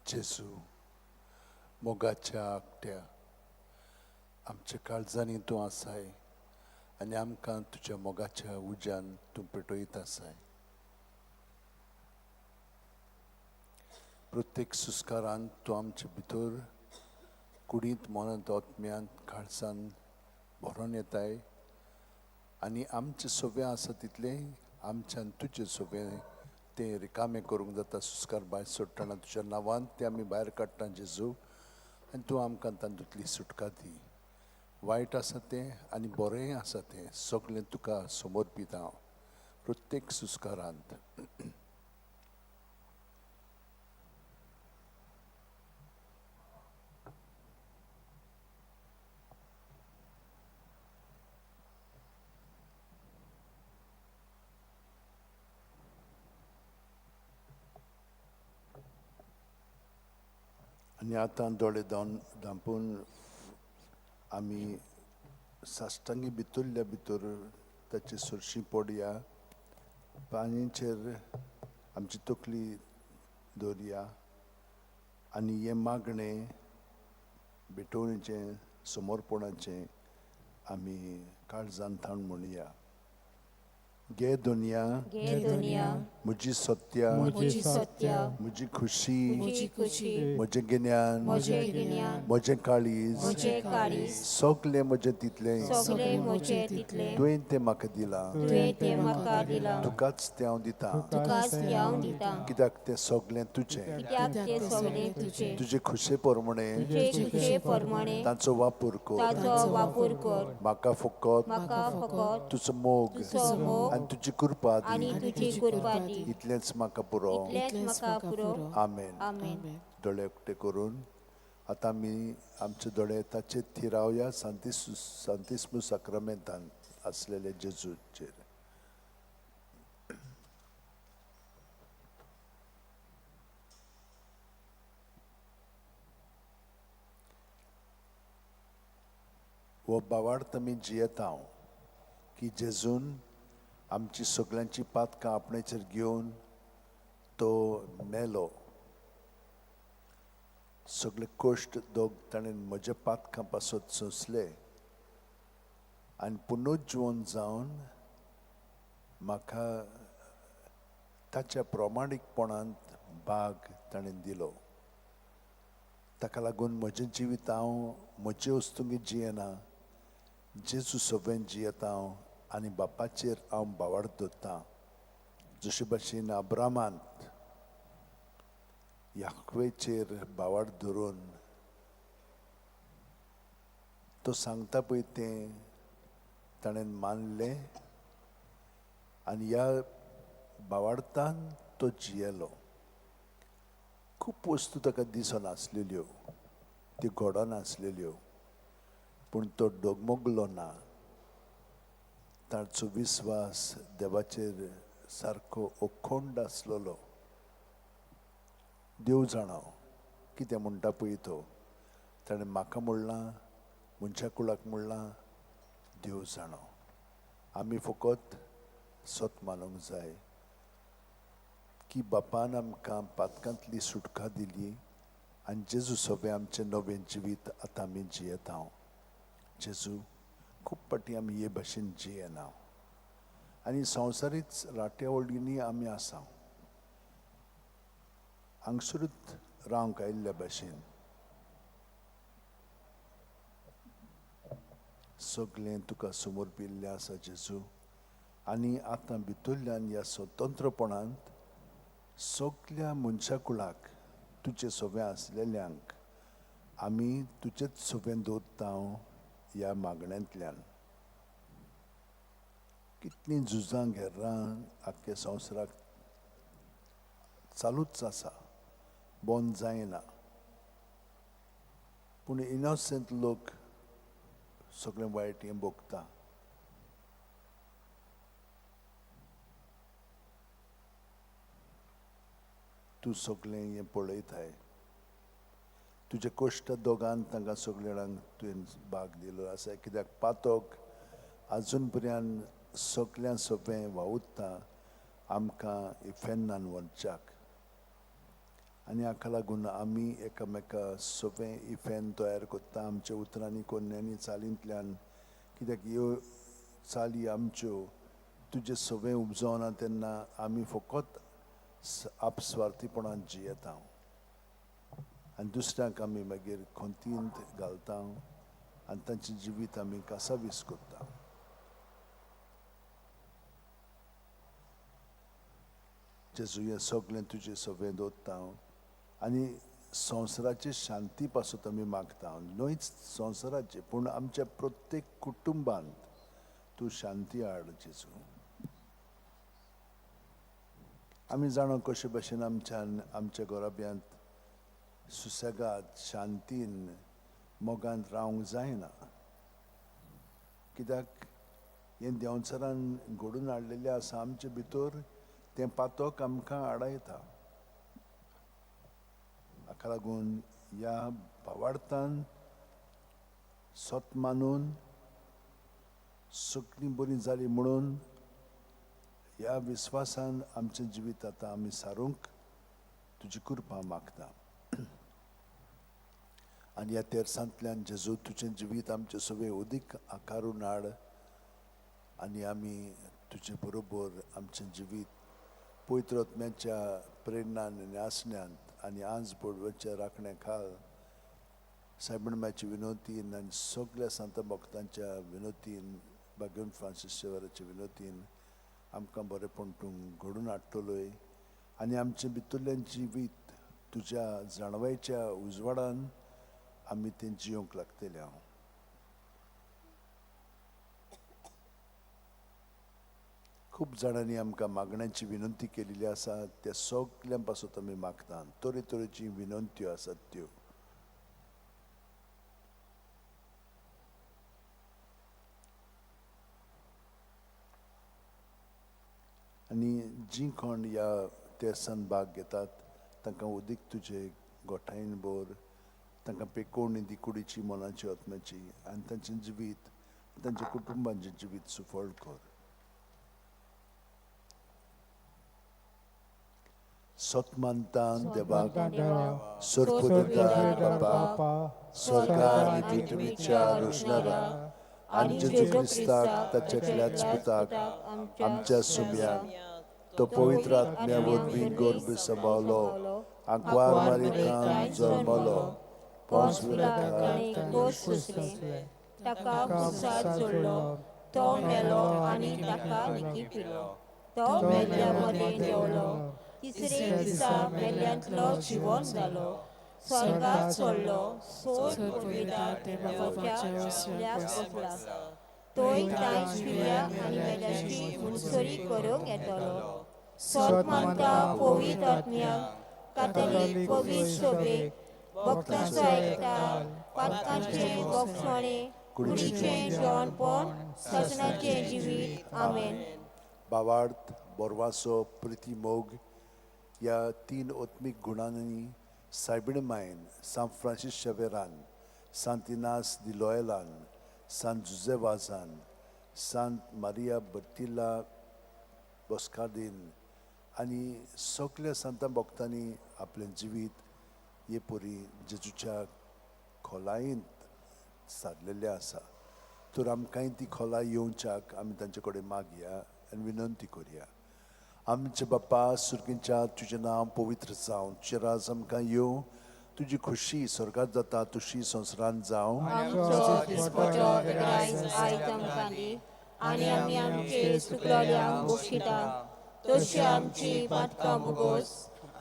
जेजू मोगाच्या आकट्या, आमच्या काळजांनी तूं आसाय आनी आमकां तुज्या मोगाच्या उज्यान तूं पेटयत आसाय. प्रत्येक सुस्कारान तूं आमचे भितर कुडींत, मनांत, आत्म्यांत, काळजान भरोन येताय आनी आमचें सोबें आसा तितलें आमच्यान तुजें सोबें तें रिकामें करूंक जाता. सुस्कार भायर सोडटना तुज्या नांवान तें आमी भायर काडटा जेजू, आनी तूं आमकां तातूंतली सुटका दी. वायट आसा तें आनी बरेंय आसा तें सगळें तुका समर्पीत हांव प्रत्येक सुस्कारांत. आनी आतां दोळे धांपून आमी साश्टांगी भितरल्या भितर ताचे सरशी पडया, पांयांचेर आमची तकली दवरया आनी हें मागणें भेटवणेचें समर्पणाचें आमी काळजान थावन म्हणया. गे दुनिया, गे दुनिया, म्हजी सत्या, म्हजी सत्या, म्हजी खुशी, म्हजी खुशी, म्हजें गिन्यान, म्हजें गिन्यान, म्हजें काळीज, म्हजें काळीज, सगलें म्हजें तितलें, सगलें म्हजें तितलें तुवें तें म्हाका दिलां, तुवें तें म्हाका दिलां, तुकाच तें हांव दितां, तुकाच तें हांव दितां, कित्याक तें सगलें तुजें, कित्याक तें सगलें तुजें, तुजे खुशे प्रमाणे तुजे खुशे प्रमाणे तांचो वापर कर, ताचो वापर कर, म्हाका फकत म्हाका फकत तुजो मोग तुजो मोग आनी तुजी कृपा दी, आनी तुजी कृपा दी, इतलेंच म्हाका पुरो. इतलेंच म्हाका पुरो. आमेन. आमेन. दोळे उक्ते करून आतां आमी आमचे दोळे ताचेर थिरावया, सांतिस्मू साक्रामेंतान आसलेले जेजूचेर. हो बावार्थ आमी जियेता की जेजून आमची सगळ्यांची पातकां आपणाचेर घेवन तो मेलो. सगळे कश्ट दोग ताणें म्हज्या पातकां पासत सोंसले आनी पुनर्जिवन जावन म्हाका ताच्या प्रमाणीकपणांत भाग ताणें दिलो. ताका लागून म्हजें जिवीत हांव म्हजे वस्तूंक जियेना, जेजू सगळें जियेता हांव आनी बापाचेर हांव बावाड दवरतां. जशे भाशेन अब्रामांत याकवेचेर बावाड धरून तो सांगता पळय तें ताणें मानलें आनी ह्या बावाडतान तो जियेलो. खूब वस्तू ताका दिसनासलेल्यो, त्यो घडनासलेल्यो, पूण तो डगमगलो ना. ताचो विस्वास देवाचेर सारको अखंड आसलेलो. देव जाणा कितें म्हणटा पळय तो, ताणें म्हाका म्हणलां, मनशा कुळाक म्हणलां, देव जाणा. आमी फकत सत मानूंक जाय की बापान आमकां पातकांतली सुटका दिली आनी जेजू सोबें आमचें नवें जिवीत आतां आमी जियेता. जेजू खूब फावटी आमी हे भाशेन जियेना आनी संवसारीच राट्यावळींनी आमी आसा, हांगसरूच रावंक आयिल्ल्या भाशेन. सगळें तुका समर्पिल्लें आसा जेजू, आनी आतां भितरल्यान ह्या स्वतंत्रपणांत सगल्या मनशा कुळाक तुजे सोबें आसलेल्यांक आमी तुजेच सोबें दवरता ह्या मागण्यांतल्यान. कितलीं झुजां घेरां आख्ख्या संवसाराक चालूच आसा, बंद जायना, पूण इनोसंट लोक सगळें वायट हें भोगता. तूं सगळें हें पळयताय, तुजे कश्ट दोगान तांकां सगळ्या जाणांक तुवें भाग दिलो आसा, कित्याक पातक आजून पर्यंत सगळ्यां सोंपें वावुरता आमकां इफेन्नान वचच्याक. आनी हाका लागून आमी एकामेका सोंपें इफेन तयार करता आमच्या उतरांनी कोन्यांनी चालींतल्यान, कित्याक ह्यो चाली आमच्यो तुजें सवें उपजवना तेन्ना आमी फकत आपस्वार्थीपणान जियेता आनी दुसऱ्यांक आमी मागीर खंतींत घालता आनी तांचें जिवीत आमी कासावीस करता. जेजू हें सगळें तुजें सवें दवरता आनी संवसाराची शांती पासून आमी मागता, न्हयच संवसाराची पूण आमच्या प्रत्येक कुटुंबांत तूं शांती हाड जेजू. आमी जाणा कशे भशेन आमच्यान आमच्या घराब्यांत सुसेगाद शांतीन मोगान रावंक जायना, कित्याक हें देंवचारान घडून हाडलेलें आसा आमचे भितर, तें पातक आमकां आडायता. हाका लागून ह्या भावार्थान सत मानून सगळीं बरीं जालीं म्हणून ह्या विस्वासान आमचें जिवीत आतां आमी सारूंक तुजी कृपा मागता. आनी ह्या तेरसांतल्यान जेजू तुजें जिवीत आमचें सगळें अदीक आकारून हाड आनी आमी तुजे बरोबर आमचें जिवीत पवित्र आत्म्याच्या प्रेरणान आनी आसण्यांत आनी आंज बोडव्याच्या राखण्या खाल सायबणमायची विनोतीन आनी सगळ्या संत भक्तांच्या विनोतीन बागेवन फ्रांसीस शेवराच्या विनोतीन आमकां बरेपण तूं घडून हाडटलोय आनी आमचें भितरलें जिवीत तुज्या जाणवायच्या उजवाडान आमी तें जियोंक लागतलें. हांव खूब जाणांनी आमकां मागण्यांची विनंती केलेली आसा, त्या सगल्यां पासून आमी मागता. तरेतरेची विनंत्यो आसात त्यो. आनी जीं कोण ह्या तेर्सान भाग घेतात तांकां उदीक तुजे गोठायेन भर, तांकां पेकोवणी दी कुडीची मनाची आत्म्याची आनी तांचें जिवीत तांच्या कुटुंबांचें जिवीत सुफळ कर. सतमानतान देवाक सरपुदेदार बापा स्वर्गार आनी पृथ्वीच्या रोशणाराक आनी जेजू क्रिस्ताक ताच्या एकल्याच पुताक आमच्या सुम्याक तो पवित्र आत्म्या वरवीं गर्भ सांबाळलो, आंकवार मारितान जल्मलो, पोंस ताका पुरसाद जोडलो, तो मेलो आनी ताका लिखिपिलो, तो मेल्ल्या मदें देंवलो, तिसरे दिसा मेल्ल्यांतलो जिवन जालो, स्वर्गात सोडलो, सोड देवाच्या बसला, तोय तांय शिल्या आनी मेल्यांची मुनसरी करूंक येतलो. सत मानता पवित्र आत्म्याक कातोलीक पवित्र सभेक भक्तांचो एकठार पातकांचें भोगसणें कुडीचें जेवणपण सासणाचें जिवीत. आमेन. भावार्थ बोरवासो प्रिती मोग ह्या तीन आत्मीक गुणांनी सायबीण मायन सांत फ्रांसीस शेवेरान सांत इनास दी लोयलान सांत जुजे वाजान सांत मारिया बर्तिला बोस्कार्दीन आनी सगल्या सांतां भक्तांनी आपलें जिवीत हे परी जेजूच्या खोलायेंत सारलेलें आसा. तर आमकांय ती खोलाय येवच्याक आमी तांचे कडेन मागया आनी विनंती करया. आमचे बापा सुर्गींच्या तुजें नांव पवित्र जावं, तुजें राज आमकां येवं, तुजी खुशी स्वर्गांत जाता तशी संवसारांत जावं. आमचो दिसपटो रायस आयज आमकां दी आनी आमी आमचे चुकलोल्यांक बक्षिता तशी आमची पातकां भोगोस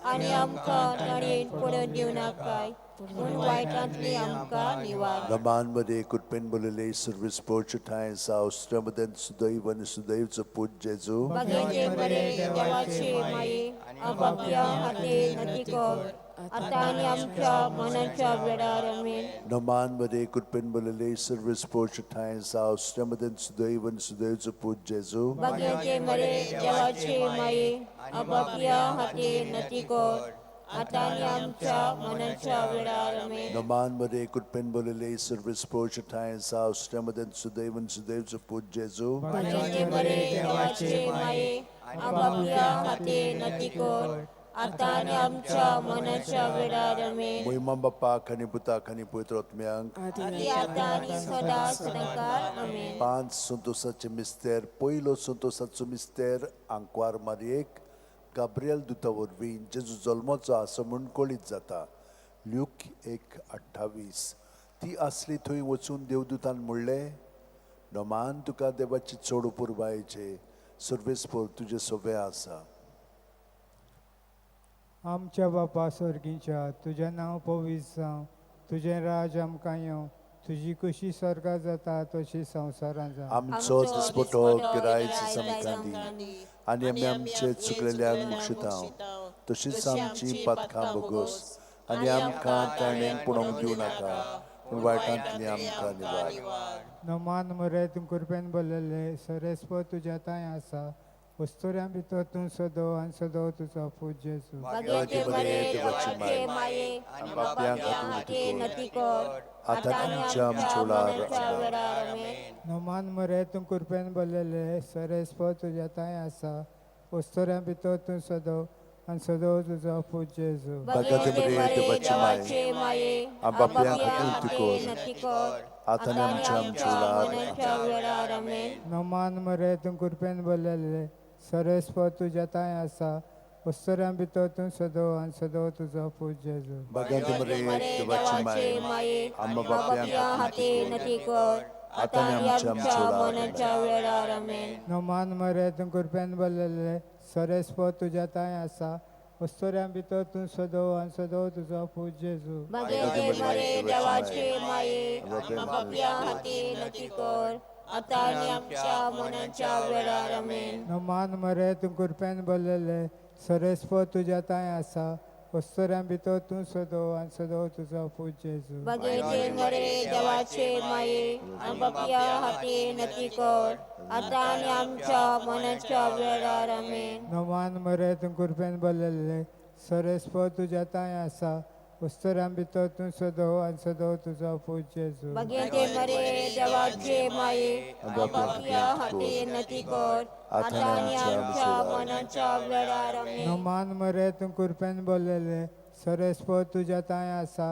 आनी आमकां ताणें पडून दिवनाकाय पूण वायटांतली आमकां निवार. लमान मध्ये कृपेन बोलले सर्विस पोर्च ठाय सावस्त्रमदेन सुदैव आनी सुदैवचो पूत जेजू. बागेचे बरे देवाचे माये आपापल्या हाते नती कर आतां आनी आमच्या मनाच्या वेळार. आमेन. नमान मध्ये कृपेन बोलले सर्विस पोर्च ठाय सावस्त्रमदेन सुदैव आनी सुदैवचो पूत जेजू. बागेचे बरे देवाचे माये आपापल्या हाते नती कर आतां आनी आमच्या मनाच्या वेळार. आमेन. नमान मध्ये कृपेन बोलले सर्विस पोर्च ठाय सावस्त्रमदेन सुदैव आनी सुदैवचो पूत जेजू. बागेचे बरे देवाचे माये आपापल्या हाते नती कर आतां आनी आमच्या मनाच्या वेळार आमेन. मोहिमा बापाक आनी पुताक आनी पवित्र आत्म्यांक. आदी आतां आनी सदां सदांकाळ आमेन. पांच संतोसाचे मिस्तेर. पयलो संतोसाचो मिस्तेर, आंकवार मारयेक गाब्रियल दुता वरवीं जेजू जल्मचो आसा म्हूण कळीत जाता. ल्यूक 1:28. ती आसली थंय वचून देवदूतान म्हणलें, नमान तुका देवाची चड पुरबायेचे, सर्वेस्पर तुजें सोबें आसा. आमच्या बापा स्वर्गीच्या, तुजें नांव पवित्र जावं, तुजें राज आमकां येवं, तुजी कशी स्वर्गात जाता तशी संवसारांत जावं. आमचो दिसपटो गिरायच आमकां दी आनी आमी आमचे चुकलेल्यांक मुक्षितां, तशीच आमची पातकां बोगोस आनी आमकां ताणें पणोवंक दिवं नाका, पूण वायटांतली आमकां निवार. नमान मरे, तूं कृपेन भरलेले, सरेस्पर तुज्या तांय आसा, वस्तुऱ्यां भितर तूं सदो आनी सदो तुजो पूत जेजू. भाग्याचे बरे देवाचे माये, बाप्यांक हाते नती कर, आतां आमच्या मनाच्या वेळार आमेन. नमान मरे, तूं कृपेन भरलेले, सरेस्पर तुज्या तांय आसा, वस्तुऱ्यां भितर तूं सदो आनी सदो तुजो पूत जेजू. भाग्याचे बरे देवाचे माये, माये, बाप्यांक हाते नती कर, आतां आमच्या मनाच्या वेळार आमेन. नमान मरे, तूं कृपेन भरलेले, सरेस्पर तुज्या तांय आसा, वस्तुऱ्यां भितर तूं सदो आनी सदो तुजो पूत जेजू. भाग्याचे बरे देवाचे देवाचे माये, माये, आमच्या बाप्यांक हाते नती कर, आतां आमच्या मनाच्या वेळार आमेन. नमान मरे, तूं कृपेन भरलेले, सरेस्पर तुज्या तांय आसा, वस्तुऱ्यां भितर तूं सदो आनी सदो तुजो पूत जेजू. भाग्याचे बरे देवाचे माये, बाप्या हाते नती कर, आतां आनी आमच्या मनाच्या वेळार आमेन. नमान मरे, तूं कृपेन भरलेले, सरेस्पर तुज्या तांय आसा, वस्तुऱ्यां भितर तूं सदो आनी सदो तुजो पूत जेजू. भाग्याचे मरे देवाचे माये, बाप्या हाते नती कर, आतां आनी आमच्या मनाच्या वेळार आमेन. नमान मरे, तूं कृपेन भरलेले, सरेस्पर तुज्या तांय आसा, वस्तुऱ्यां भितर तूं सदो आनी सदो तुजो पूत जेजू. भाग्याचे मरे देवाचे माये, बाप्या हाते नती कर, आतां आनी आमच्या मनाच्या वेळार आमेन. नमान मरे, तूं कृपेन भरलेले, सरेस्पर तुज्या तांय आसा,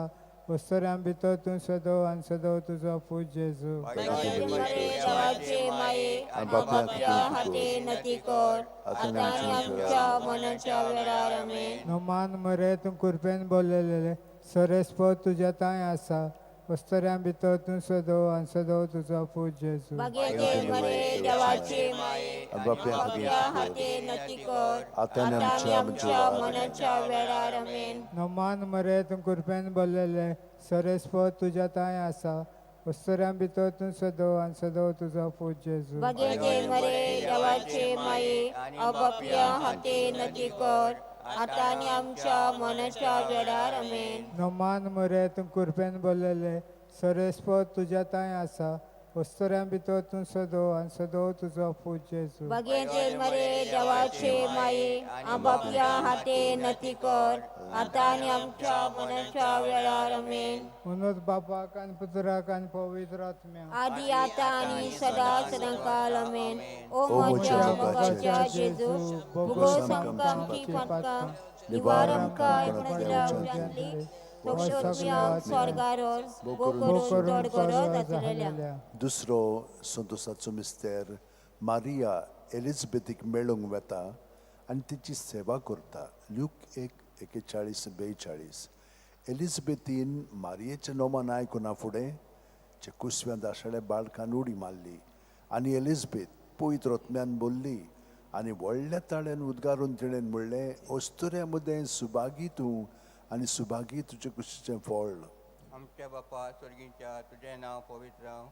वस्तुऱ्यां भितर तूं सदो आनी सदो तुजो पूत जेजू. भाग्याचे मरे देवाचे माये, बाप्या हाते नती कर, आतां आनी आमच्या मनाच्या वेळार आमेन. नमान मरे, तूं कृपेन भरलेले, सरेस्पर तुज्या तांय आसा, वस्तुऱ्यां भितर तूं सदो आनी सदो तुजो पूत जेजू. भाग्याचे मरे देवाचे माये, बाप्या बाप्या हाते नती कर, आतां आतां आनी आमच्या आमच्या मनाच्या वेळार आमेन. नमान मरे, तूं कृपेन भरलेले, सरेस्पर तुज्या तांय आसा, वस्तुऱ्यां भितर तूं सदो आनी सदो तुजो पूत जेजू. भाग्याचे मरे देवाचे माये, बाप्या हाते नती कर, आतां आनी आमच्या मनाच्या वेळार आमेन. नमान मरे, तूं कृपेन भरलेले, सरेस्पर तुज्या तांय आसा, वस्तुऱ्यां भितर तूं सदो आनी सदो तुजो पूत जेजू. भाग्याचे मरे देवाचे माये, बाप्या हाते नती कर, आतां आनी आमच्या मनाच्या वेळार आमेन. म्हणून बापाक आनी पुत्राक आनी पवित्र आत्म्याक. आदी आतां आनी सदां सदांकाळ आमेन. ओ म्हज्या मोगाच्या जेजू, भुगोस आमकां आमची पातकां, निवार आमकां एकणांतल्या उज्यांतली, सोक्षोत्म्यांक स्वर्गारोर भो करून तोडगरो जातलेल्या. दुसरो संतोसाचो मिस्तेर, मारिया एलिजबेथीक मेळूंक वता आनी तिची सेवा करता. ल्यूक 1:41-42. एलिजबेथीन मारियेचें नोमान आयकुना फुडें जे कुसव्या दाशाळे बाळकान उडी मारली आनी एलिजबेथ पवित्र आत्म्यान बोल्ली आनी व्हडल्या ताळ्यान उद्गारून तिणें म्हणलें, अस्तुऱ्या मदें सुभागी तूं आनी सुभागी तुजे कुशीचें फळ. आमच्या बापा स्वर्गीच्या, तुजें नांव पवित्र जावं,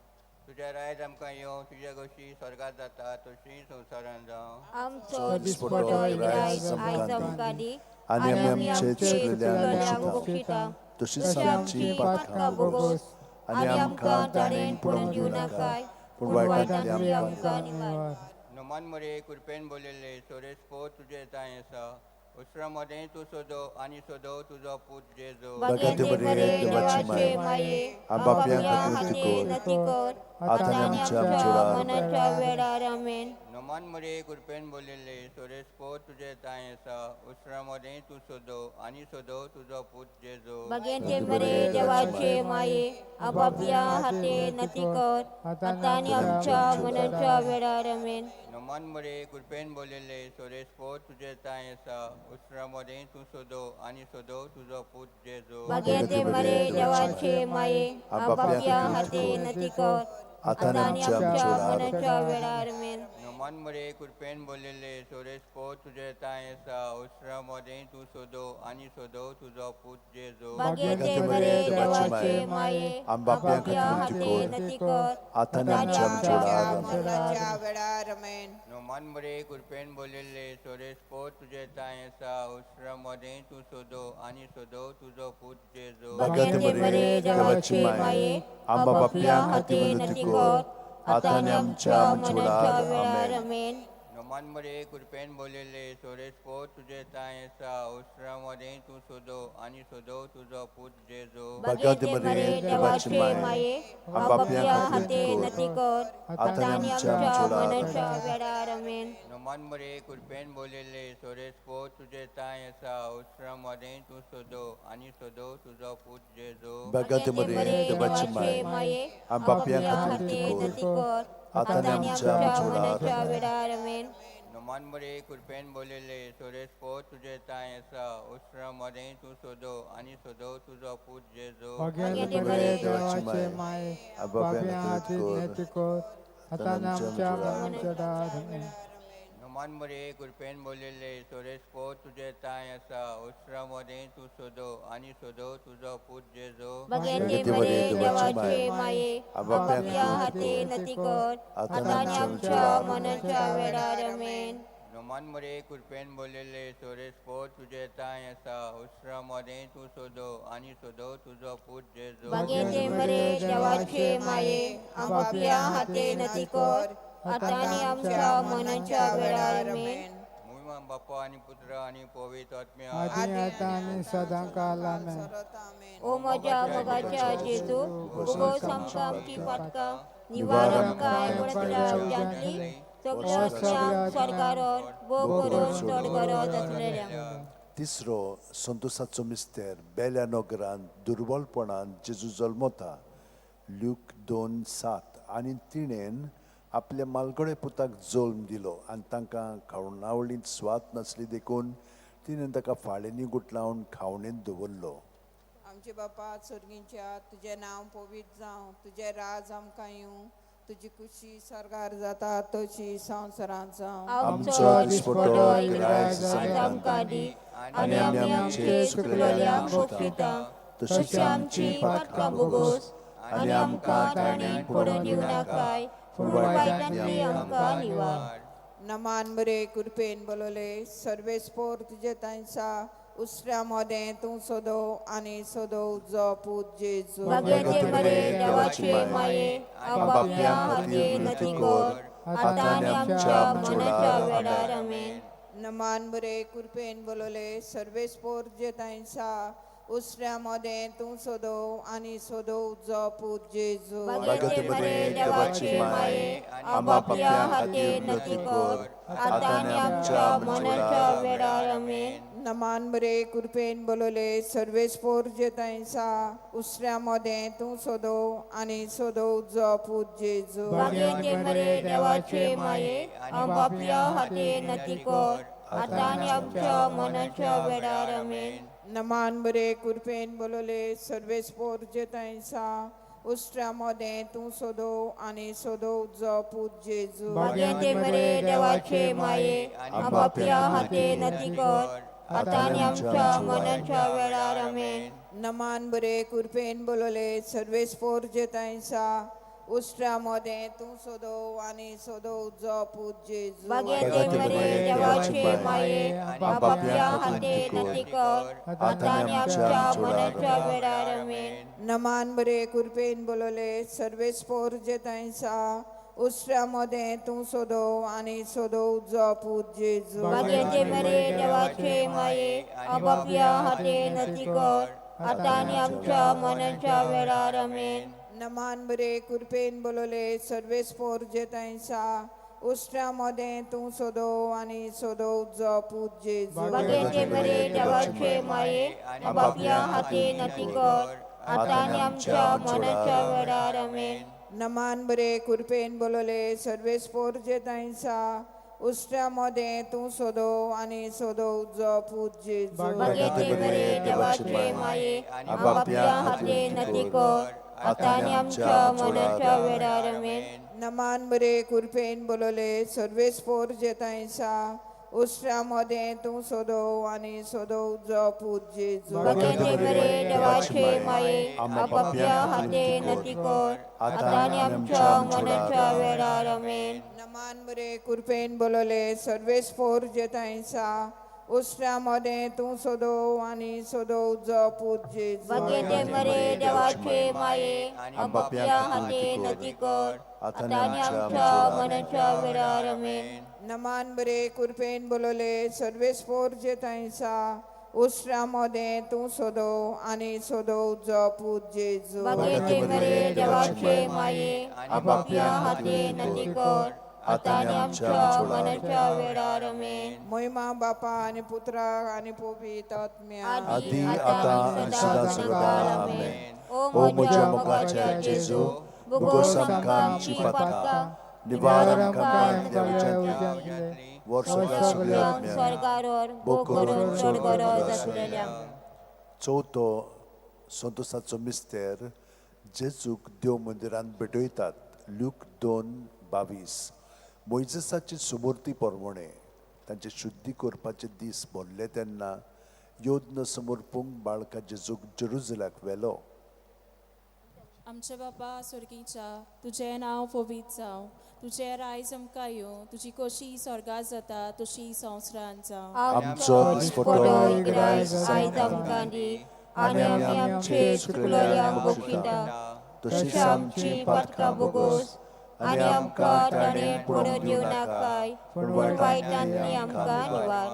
तुजें रायज आमकां येवं, तुजे गोश्टी स्वर्गात जाता तशी संवसारांत जावं. आमचो दिसपटो आयज आमकां दी आनी आमी आमचे चुकलेल्यांक बक्षिता, तशीच आमची पातकां बोगोस आनी आमकां ताणें पडून दिवं नाका, पूण वायटांतली आमकां निवार. नमान मरे, कृपेन बोललेले, सोरेस्पो तुजें तांय आसा, उसरा मदें तूं सोदो आनी सोदो तुजो पूत जेजू. भाग्याचे बरे देवाचे माये, बाप्या हाते नती कर, आतां आतां आमच्या आमच्या मनाच्या वेळार आमेन. नमान मरे कृपेन बोलिल्ले सोरेस पोत तुजे तांय आसा उसरा मदें तूं सोदो आनी सोदो तुजो पूत जेजो. भाग्यांचे मरे देवाचे माये, आपापल्या हाते नती कर, आतां आनी आमच्या मनाच्या वेळार. आमेन. नमान मरे कृपेन बोलिल्ले सोरेस पोत तुजे तांय आसा उसरा मदें तूं सोदो आनी सोदो तुजो पूत जेजो. भाग्यांचे मरे देवाचे माये, आपापल्या हाते नती कर, आतां आनी आमच्या मनाच्या वेळार. आमेन. नमान मरे कृपेन बोलिल्ले सोरेस पोत तुजे तांय आसा उसरा मदें तूं सोदो आनी सोदो तुजो पूत जेजो. भाग्यांचे मरे देवाचे माये, आपापल्या हाते नती कर, आतां आतां आनी आनी आमच्या आमच्या मरणाच्या वेळार. आमेन. नमान मरे कृपेन बोलिल्ले सोरेस पोत तुजे तांय आसा उसरा मदें तूं सोदो आनी सोदो तुजो पूत जेजो. भाग्यांचे मरे देवाचे माये, आपापल्या हाते नती कर, आतां आनी आमच्या मनाच्या वेळार. आमेन. नमान मरे कृपेन बोलिल्ले सोरेस पोत तुजे तांय आसा उसरा मदें तूं सोदो आनी सोदो तुजो पूत जेजो. भाग्यांचे मरे देवाचे माये, आपापल्या हाते नती कर, आतां आनी आमच्या मनाच्या वेळार. आमेन. नमान मरे कृपेन बोलिल्ले सोरेस पोत तुजे तांय आसा उसरा मदें तूं सोदो आनी सोदो तुजो पूत जेजो. भाग्यांचे मरे देवाचे माये, आपापल्या हाते नती कर, आतां आनी आमच्या मनाच्या वेळार. आमेन. नमान मरे कृपेन बोलिल्ले सोरेस पोत तुजे तांय आसा उसरा मदें तूं सोदो आनी सोदो तुजो पूत जेजो. भाग्यांचे मरे देवाचे माये, आपापल्या हाते नती कर, आतां आनी आमच्या मरणाच्या वेळार. आमेन. नमान मरे कृपेन बोलिल्ले सोरेस पोत तुजे तांय आसा उसरा मदें तूं सोदो आनी सोदो तुजो पूत जेजो. भाग्यांचे मरे देवाचे माये, आपापल्या हाते नती कर, आतां आनी आमच्या मनाच्या वेळार. आमेन. नमान मरे कृपेन बोलिल्ले सोरेस पोत तुजे तांय आसा उसरा मदें तूं सोदो आनी सोदो तुजो पूत जेजो. भाग्यांचे मरे देवाचे माये, आपापल्या हाते नती कर, आतां आनी आमच्या मनाच्या वेळार. आमेन. मुय बाप्पा आनी पुत्र आनी पवित्र आत्म्या. आदी आतां आनी सदां काल. आमेन. आमेन. ओ म्हज्या मोगाच्या जेजू, उगोस आमकां आमची पातकां, निवार आमकां एकोणत्या उज्यांतली सगळ्या स्वर्गारोर भोग करून चड गरज आसलेल्या. तिसरो संतोसाचो मिस्तेर. बेल्या नगरान दुर्बलपणान जेजू जल्मता. ल्यूक 2:7. आनी तिणेन आपल्या मालगडे पुताक जल्म दिलो आनी तांकां खावणावळींत स्वाद नासली देखून तिणेन ताका फाळेंनी गुटलावन खावणेंत दवरलो. आमचे बापा स्वर्गींच्या, तुजें नांव पवित्र जावं, तुजें राज आमकां येवं, तुजी खुशी स्वर्गार जाता तशी संवसारांत जावं. आमचो दिसपटो ग्रास आमकां दी आनी आमी आमचे चुकलेल्यांक भोगशिता तशी आमची पातकां भोगोस आनी आमकां ताणें पडून दिवं नाकाय, पूण वायटांतली आमकां निवार. नमान बरे कृपेन बोलवले सर्वेस्पोर तुजे तांचा उसऱ्या मोदें तूं सोदो आनी सोदो जो पूत जेजू. भाग्याचे मरे देवाचे माये, आपापल्या हाते नती कर, आतां आनी आमच्या मनाच्या वेळार. आमेन. नमान बरे कृपेन बोलवले सर्वेस्पोर तुजे तांचा उसऱ्या मोदें तूं सोदो आनी सोदो जो पूत जेजू. भाग्याचे मरे देवाचे माये, आपापल्या हाते नती कर, आतां आनी आमच्या मनाच्या वेळार. आमेन. नमान बरे कृपेन बोलवले सर्वेस्पोर तुजे तांचा उसऱ्या मोदें तूं सोदो आनी सोदो जो पूत जेजू. भाग्याचे मरे देवाचे माये, आपापल्या हाते नती कर, आतां आनी आमच्या मनाच्या वेळार. आमेन. नमान बरे कृपेन बोलवले सर्वेस्पोर तुजे तांचा उसऱ्या मोदें तूं सोदो आनी सोदो जो पूत जेजू. भाग्याचे मरे देवाचे माये, आपापल्या हाते नती कर, आतां आनी आमच्या मनाच्या वेळार. आमेन. नमान बरे कृपेन बोलवले सर्वेस्पोर तुजे तांचा उसऱ्या मोदें तूं सोदो आनी सोदो जो पूत जेजू. भाग्याचे मरे देवाचे माये, आपापल्या हाते नती कर, आतां आनी आमच्या मनाच्या वेळार. आमेन. नमान बरे कृपेन बोलवले सर्वेस्पोर तुजे तांचा उसऱ्या मोदें तूं सोदो आनी सोदो जो पूत जेजू. भाग्याचे मरे देवाचे माये, आपापल्या हाते नती कर, आतां आनी आमच्या मनाच्या वेळार. आमेन. नमान बरे कृपेन बोलवले सर्वेस्पोर तुजे तांचा उश्ट्या मदें तूं सदो आनी सदो जो पूत जेजू. बागेचे बरे देवाचे माये, आपापल्या हाती नती कर, आतां आनी आमच्या मनाच्या वेळार. आमेन. नमान बरे कृपेन बोलले, सर्वेस्पोर जेतांसा, उश्ट्या मदें तूं सदो आनी सदो जो पूत जेजू. बागेचे बरे देवाचे माये, आपापल्या हाती नती कर, आतां आनी आमच्या मनाच्या वेळार. आमेन. नमान बरे कृपेन बोलले, सर्वेस्पोर जेतांसा, उश्ट्या मदें तूं सदो आनी सदो जो पूत जेजू. बागेचे बरे देवाचे माये, आपापल्या हाती नती कर, आतां आनी आमच्या मनाच्या वेळार. आमेन. नमान बरे कृपेन बोलले, सर्वेस्पोर जेतांसा, उश्ट्या मदें तूं सदो आनी सदो जो पूत जेजू. बागेचे बरे देवाचे माये, आपापल्या हाती नती कर, आतां आनी आमच्या मनाच्या वेळार. आमेन. नमान बरे कृपेन बोलले, सर्वेस्पोर जेतांसा, उश्ट्या मदें तूं सदो आनी सदो जो पूत जेजू. बागेचे बरे देवाचे माये, आपापल्या हाती नती कर, आतां आनी आमच्या मनाच्या वेळार. आमेन. महिमा बापा आनी पुत्राक आनी पवित्र आत्म्याक. आदी, आतां आनी सदां सर्वकाळ. आमेन. ओ म्हज्या मोगाच्या जेजू, भुगोस आमकां आमची पातकां, निवार आमकां मांडल्या उज्यांतले, वर्सभर सगळ्या आत्म्यांक स्वर्गार भोग करून चड गरज आसलेल्या. चवथो संतोसाचो मिस्तेर, जेजूक देव मंदिरांत भेटयतात. ल्यूक 2:22. मोयजेसाची सुमूर्ती परवणे तांचे शुद्धी करपाचे दीस भरले तेन्ना योद्न समर्पूंक बाळका जेजूक जेरुजलाक व्हेलो. आमच्या बापा स्वर्गीच्या, तुजें नांव पवित्र जावं, तुजें रायज आमकां येवं, तुजी कशी स्वर्गात जाता तशी संवसारांत जावं. आमचो दिसपटो ग्रास आयज आमकां दी, आनी आमी आमचे चुकलेल्यांक बक्षिता, तशीच आमची पातकां भोगोस, आनी आमकां ताणें पडूंक दिवं नाकाय, पूण वायटांतली आमकां निवार.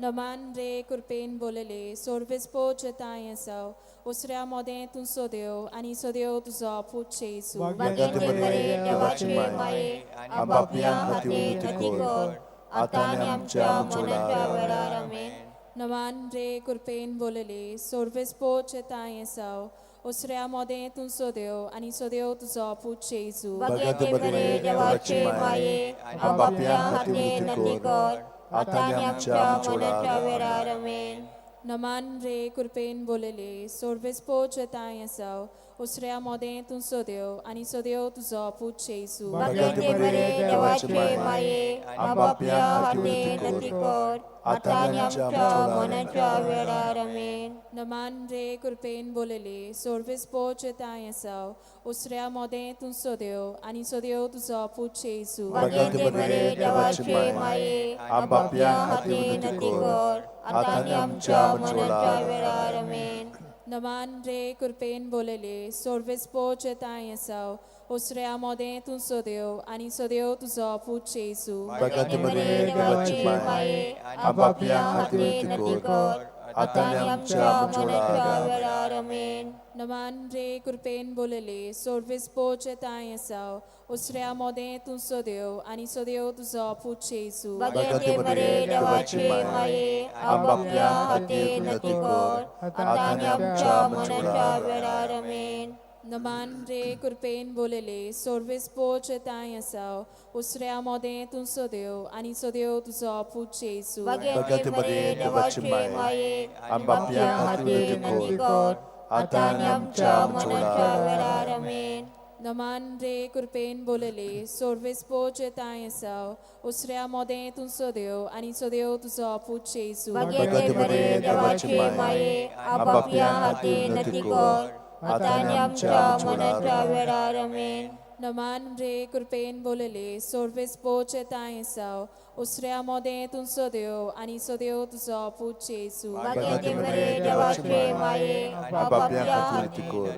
नमान रे कृपेन बोलले, सोर्वेस्पो जताय आसाव, उसऱ्या मोदें तूं सोदेव आनी सोदेव तुजो पूत जेजू. बागेचे बरे देवाचे माये, आपापल्या हाती नती कर, आतां आनी आमच्या मनाच्या वेळार. आमेन. नमान रे कृपेन बोलले, सोर्वेस्पो जताय आसाव, उसऱ्या मोदें तूं सोदेव आनी सोदेव तुजो पूत जेजू. बागेचे बरे देवाचे माये, आपापल्या हाती नती कर, आतां आनी आमच्या मनाच्या वेळार. आमेन. नमान रे कृपेन बोलले, सोर्वेस्पो जताय आसाव, उसऱ्या मोदें तूं सोदेव आनी सोदेव तुजो पूत जेजू. बागेचे बरे देवाचे माये, आपापल्या हाती नती कर, आतां आनी आमच्या मनाच्या वेळार. आमेन. नमान रे कृपेन बोलले, सोर्वेस्पो जताय आसाव, उसऱ्या मोदें तूं सोदेव आनी सोदेव तुजो पूत जेजू. बागेचे बरे देवाचे माये, आपापल्या हाती नती कर, आतां आनी आमच्या मनाच्या वेळार. आमेन. नमान रे कृपेन बोलले, सोर्वेस्पो जताय आसाव, उसऱ्या मोदें तूं सोदेव आनी सोदेव तुजो पूत जेजू. बागेचे बरे देवाचे माये, आपापल्या हाती नती कर, आतां आनी आमच्या मनाच्या वेळार. आमेन. नमान रे कृपेन बोलले, सोर्वेस्पो जताय आसाव, उसऱ्या मोदें तूं सोदेव आनी सोदेव तुजो पूत जेजू. बागेचे बरे देवाचे माये, आपापल्या हाती नती कर, आतां आनी आमच्या मनाच्या वेळार. आमेन. नमान रे कृपेन बोलले, सोर्वेस्पो जताय आसाव, उसऱ्या मोदें तूं सोदेव आनी सोदेव तुजो पूत जेजू. बागेचे बरे देवाचे माये, आपापल्या हाती नती कर, आतां आनी आमच्या मनाच्या वेळार. आमेन. नमान रे कृपेन बोलले, सोर्वेस्पो जताय आसाव, उसऱ्या मोदें तूं सोदेव आनी सोदेव तुजो पूत जेजू. बागेचे बरे देवाचे माये, आपापल्या हाती नती कर, आतां आनी आमच्या मनाच्या वेळार. आमेन. नमान रे कृपेन बोलले, सोर्वेस्पो जताय आसाव, उसऱ्या मोदें तूं सोदेव आनी सोदेव तुजो पूत जेजू. बागेचे बरे देवाचे माये, आपापल्या हाती कर,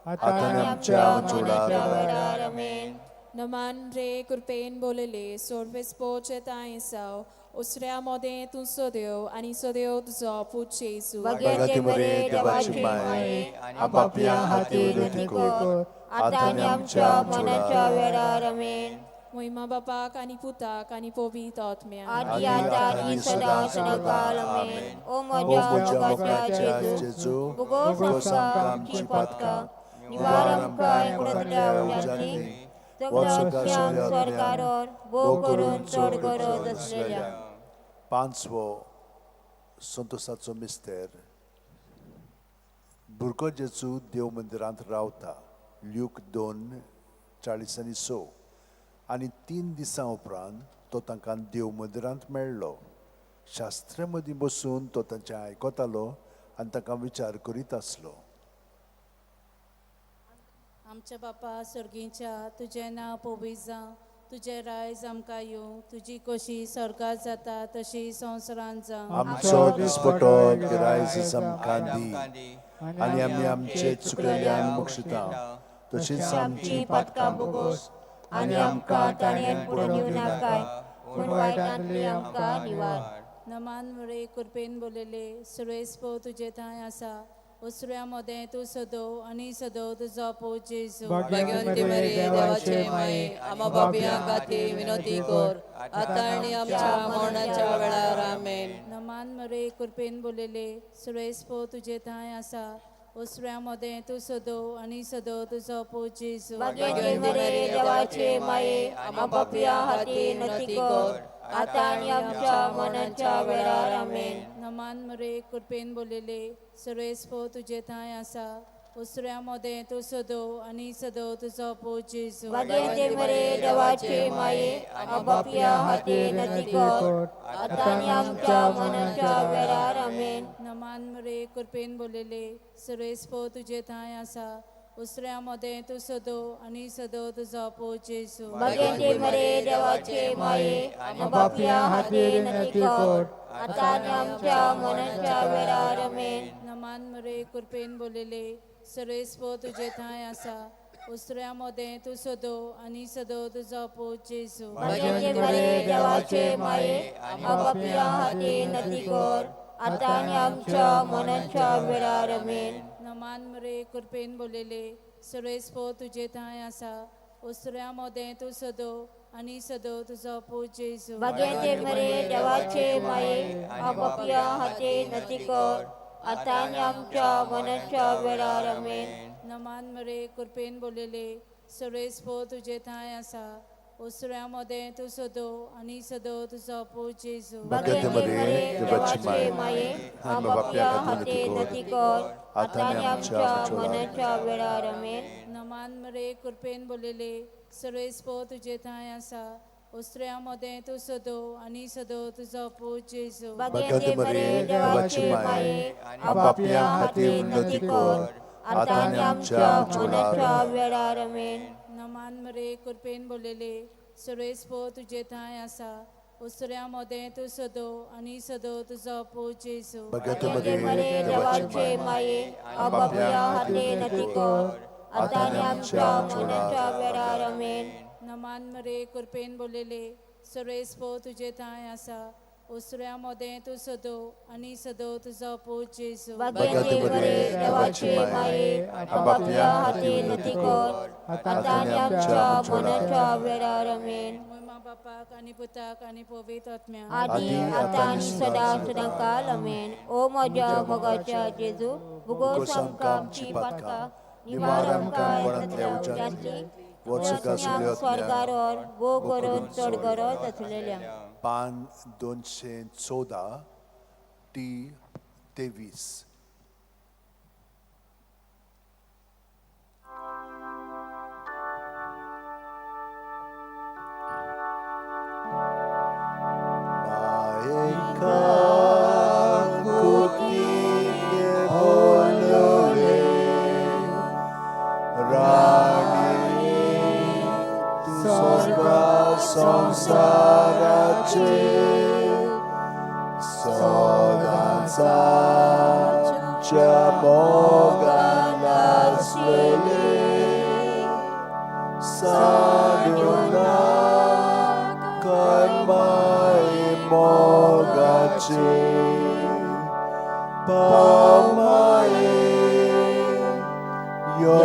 आतां आतां आनी आमच्या मनाच्या वेळार. आमेन. नमान रे कृपेन बोलले, सोर्वेस्पो जताय आसाव, उसऱ्या मोदें तूं सोदेव आनी सोदेव तुजो पूत जेजू. बागेचे बरे देवाचे माये, आपापल्या हाती नती कर, आतां आनी आमच्या मनाच्या वेळार. आमेन. मोहिमा बापाक आनी पुताक आनी पवित्र आत्म्याक. आदी आतां आनी सदां सदांकाळ आमेन. ओ म्हज्या मोगाच्या जेजू, भोगोस आमकां आमचीं पातकां, निवार आमकां एकूणांतल्या उज्यांतली, सगळ्या स्वर्गारोर भोव करून चड गरज आसलेल्या. पांचवो संतोसाचो मिस्तेर. भुरगो जेजू देव मंदिरांत रावता. ल्यूक 2:46. आनी 3 दिसां उपरांत तो तांकां देव मंदिरांत मेळ्ळो. शास्त्रा मदीं बसून तो तांचें आयकतालो आनी तांकां विचार करीत आसलो. आमच्या बापा सर्गीच्या, तुजें नांव पवित्र जावं, तुजें रायज आमकां येवं, तुजी कशी स्वर्गात जाता तशी संवसारांत जावं. आमचो दिसपटो गिरायज आमकां दी आनी आमी आमचे चुकलेल्यान बक्षिता तशीच आमची पातकां भोगोस आनी आमकां ताणें पुरो दिवनाकाय, पूण वायटांतली आमकां निवार. नमान मुरे कृपेन बोलले, सुरेश पो तुजे थंय आसा, उसऱ्या मदें तूं सदो आनी सदो तुजो पूत जेजू. भाग्यवंती मरिये, देवाचे माये, आम्हा पापयां खातीर विनवती कर, आतां आनी आमच्या मरणाच्या वेळार. आमेन. नमान मरे कृपेन बोलले, सुरेश पो तुजे थंय आसा, उसऱ्या मदें तूं सदो आनी सदो तुजो पूत जेजू. भाग्यवंती मरिये, देवाचे माये, आम्हा पापयां खातीर विनवती कर, आतां आनी आमच्या मरणाच्या वेळार. आमेन. नमान मरे कृपेन बोलले, सुरेश पो तुजे थंय आसा, उसऱ्या मदें तूं सदो आनी सदो तुजो पूत जेजू. भाग्यवंती मरिये, देवाचे माये, आम्हा पापयां खातीर विनवती कर, आतां आनी आमच्या मरणाच्या वेळार. आमेन. नमान मरे कृपेन बोलले, सुरेश पो तुजे थंय आसा, उसऱ्या मदें तूं सदो आनी सदो तुजो पूत जेजू. भाग्यवंती मरिये, देवाचे माये, आम्हा पापयां खातीर विनवती कर, आतां आनी आमच्या मरणाच्या वेळार. आमेन. नमान मरे कृपेन बोलले, सुरेश पो तुजे थंय आसा, उसऱ्या मदें तूं सदो आनी सदो तुजो पूत जेजू. भाग्यवंती मरिये, देवाचे माये, आम्हा पापयां खातीर विनवती कर, आतां आनी आमच्या मरणाच्या वेळार. आमेन. नमान मरे कृपेन बोलले, सुरेश पो तुजे थंय आसा, उसऱ्या मदें तूं सदो आनी सदो तुजो पूत जेजू. भाग्यवंती मरिये, देवाचे माये, आम्हा पापयां खातीर विनवती कर, आतां आनी आमच्या मरणाच्या वेळार. आमेन. नमान मरे कृपेन बोलले, सुरेश पो तुजे थंय आसा, उसऱ्या मदें तूं सदो आनी सदो तुजो पूत जेजू. भाग्यवंती मरिये, देवाची माये, आम्हा पापयां खातीर विनवती कर, आतां आनी आमच्या मरणाच्या वेळार. आमेन. नमान मरे कृपेन बोलले, सुरेश पो तुजे थंय आसा, उसऱ्या मदें तूं सदो आनी सदो तुजो पूत जेजू. भाग्यवंती मरिये, देवाचे माये, आम्हा पापयां खातीर विनवती कर, आतां आनी आमच्या मरणाच्या वेळार. आमेन. नमान मरे कृपेन बोलले, सुरेश पो तुजे थंय आसा, उसऱ्या मदें तूं सदो आनी सदो तुजो पूत जेजू. भाग्यवंती मरिये, देवाचे माये, आम्हा पापयां खातीर विनवती कर, आतां आनी आमच्या मरणाच्या वेळार. आमेन. नमान मरे कृपेन बोलले, सुरेश पो तुजे थंय आसा, उसऱ्या मदें तूं सदो आनी सदो तुजो पूत जेजू. भाग्यवंती मरिये, देवाचे माये, आम्हा पापयां खातीर विनवती कर, आतां आनी आमच्या मरणाच्या वेळार. आमेन. मोहिमा बापाक आनी पुताक आनी पवित्र आत्म्याक. आदी आतां आनी सदां सदांकाळ. आमेन. ओ म्हज्या मोगाच्या जेजू, भोगोस आमकां आमची पातकां, निवार आमकां कोणांतल्या उज्यांतली, स्वर्गारोर भोव करून चड गरज आसलेल्या. पान 214 टी 23. संसाराचे सदांच्या मोगान आसलेले साधुना कर्माय मोगाचे पामाये यो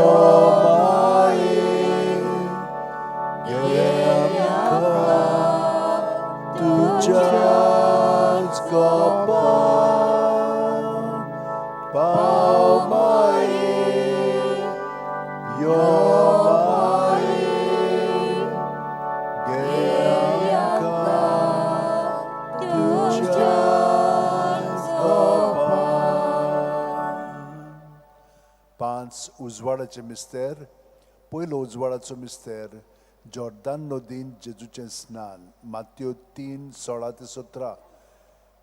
माये. तुज्याच गोपान पाव माये यो माये घे आमकां तुज्याच गोपान. पांच उजवाडाचे मिस्तेर. पयलो उजवाडाचो मिस्तेर, जॉर्दान नदीन जेजूचें स्नान, मात्यो 3:16-17.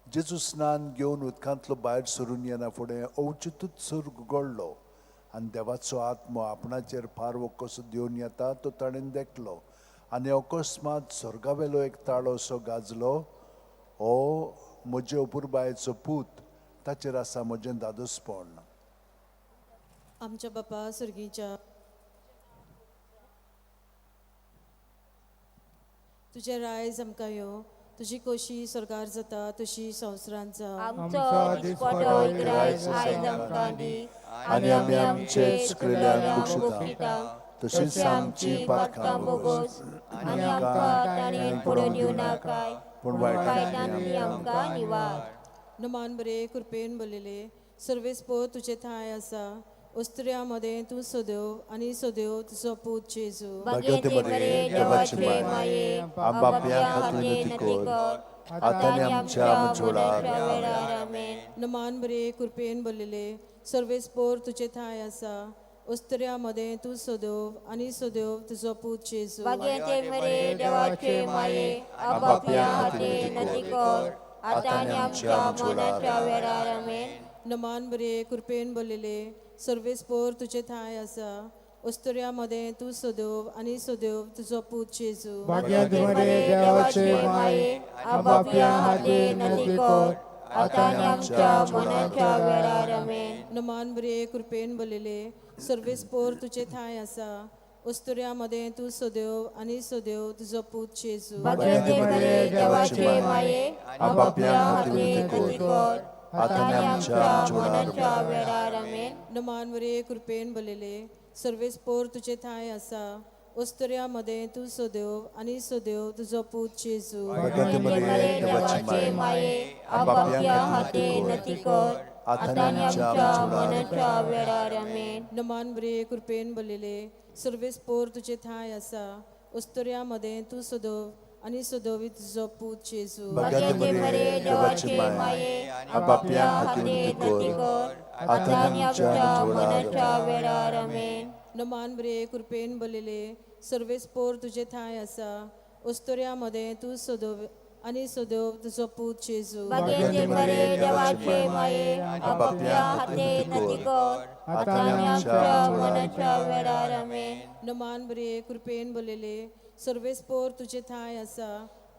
जेजू स्नान घेवन उदकांतलो भायर सरून येना फुडें अवचितूच सर्ग उगडलो आनी देवाचो आत्मो आपणाचेर पारवो कसो देवन येता तो ताणें देखलो. आनी अकस्मात स्वर्गावेलो एक ताळो असो गाजलो, हो म्हजे अपुरबायेचो पूत, ताचेर आसा म्हजें दादोसपण. आमच्या बापा सर्गीच्या, तुजें रायज आमकां यो, तुजी कोशी स्वर्गार जाता तशी संवसारांत जावं. आमचो दिसपटो इग्राज आयज आमकां दी आनी आमी आमचे चुकलेल्यांक बक्षिता, तशीच आमची पातकां बोगोस आनी आमकां ताणें पडून दिवं नाकाय, पूण वायटांतली आमकां निवार. नमान बरे कृपेन भरलेले, सर्वेस्पोर तुजे ठांय आसा, अस्त्रिया मदें तूं सदैव आनी सदैव तुजो पूत जेजू. भाग्यवती मरिये, देवाची माये, आमच्या खातीर विनंती कर, आतां आनी आमच्या मरणाच्या वेळार. आमेन. नमान बरे कृपेन भरलेले, सर्वेस्पोर तुजे ठांय आसा, अस्त्रिया मदें तूं सदैव आनी सदैव तुजो पूत जेजू. भाग्यवती मरिये, देवाचे माये, आपापल्या खातीर विनंती कर, आतां आनी आमच्या मरणाच्या वेळार. आमेन. नमान बरे कृपेन भरलेले, सर्वेस्पोर तुजे ठांय आसा, अस्त्रिया मदें तूं सदैव आनी सदैव तुजो पूत जेजू. भाग्यवती मरिये, देवाचे माये, आपापल्या खातीर विनंती कर, आतां आनी आमच्या मरणाच्या वेळार. आमेन. नमान बरे कृपेन भरलेले, सर्वेस्पोर तुजे ठांय आसा, अस्त्रिया मदें तूं सदैव आनी सदैव तुजो पूत जेजू. भाग्यवती मरिये, देवाचे माये, आपापल्या खातीर विनंती कर, आतां आनी आमच्या मरणाच्या वेळार. आमेन. नमान बरे कृपेन भरलेले, सर्वेस्पोर तुजे ठांय आसा, अस्त्रिया मदें तूं सदैव आनी सदैव तुजो पूत जेजू. भाग्यवती मरिये, देवाची माये, आपापल्या खातीर विनंती कर, आतां आनी आमच्या मरणाच्या वेळार. आमेन. नमान बरे कृपेन भरलेले, सर्वेस्पोर तुजे ठांय आसा, अस्त्रिया मदें तूं सदैव आनी सदैव तुजो पूत जेजू. भाग्यवती मरिये, देवाची माये, आपापल्या खातीर विनंती कर, आतां आनी आमच्या मरणाच्या वेळार. आमेन. नमान बरे कृपेन भरलेले, सर्वेस्पोर तुजे ठांय आसा, अस्त्रिया मदें तूं सदैव आनी सदैव तुजो पूत जेजू. भाग्यवती मरिये, देवाचे माये, आपापल्या खातीर विनंती कर, आतां आनी आमच्या मरणाच्या वेळार. आमेन. नमान बरे कृपेन भरलेले, सर्वेस्पोर तुजे ठांय आसा,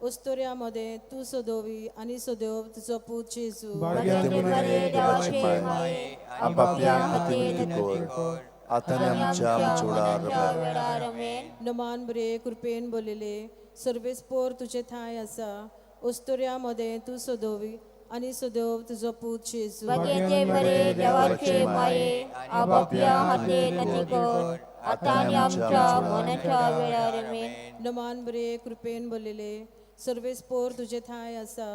अस्त्रिया मदें तूं सदैव आनी सदैव तुजो पूत जेजू. भाग्यवती मरिये, देवाची माये, आपापल्या खातीर विनंती कर, आतां आनी आमच्या मरणाच्या वेळार. आमेन. नमान बरे कृपेन भरलेले, सर्वेस्पोर तुजे ठांय आसा, अस्त्रिया मदें तूं सदैव आनी सदैव तुजो पूत जेजू. भाग्यवती मरिये, देवाचे माये, आपापल्या खातीर विनंती कर, आतां आनी आमच्या मरणाच्या वेळार. आमेन. नमान बरे कृपेन भरलेले, सर्वेस्पोर तुजे ठांय आसा,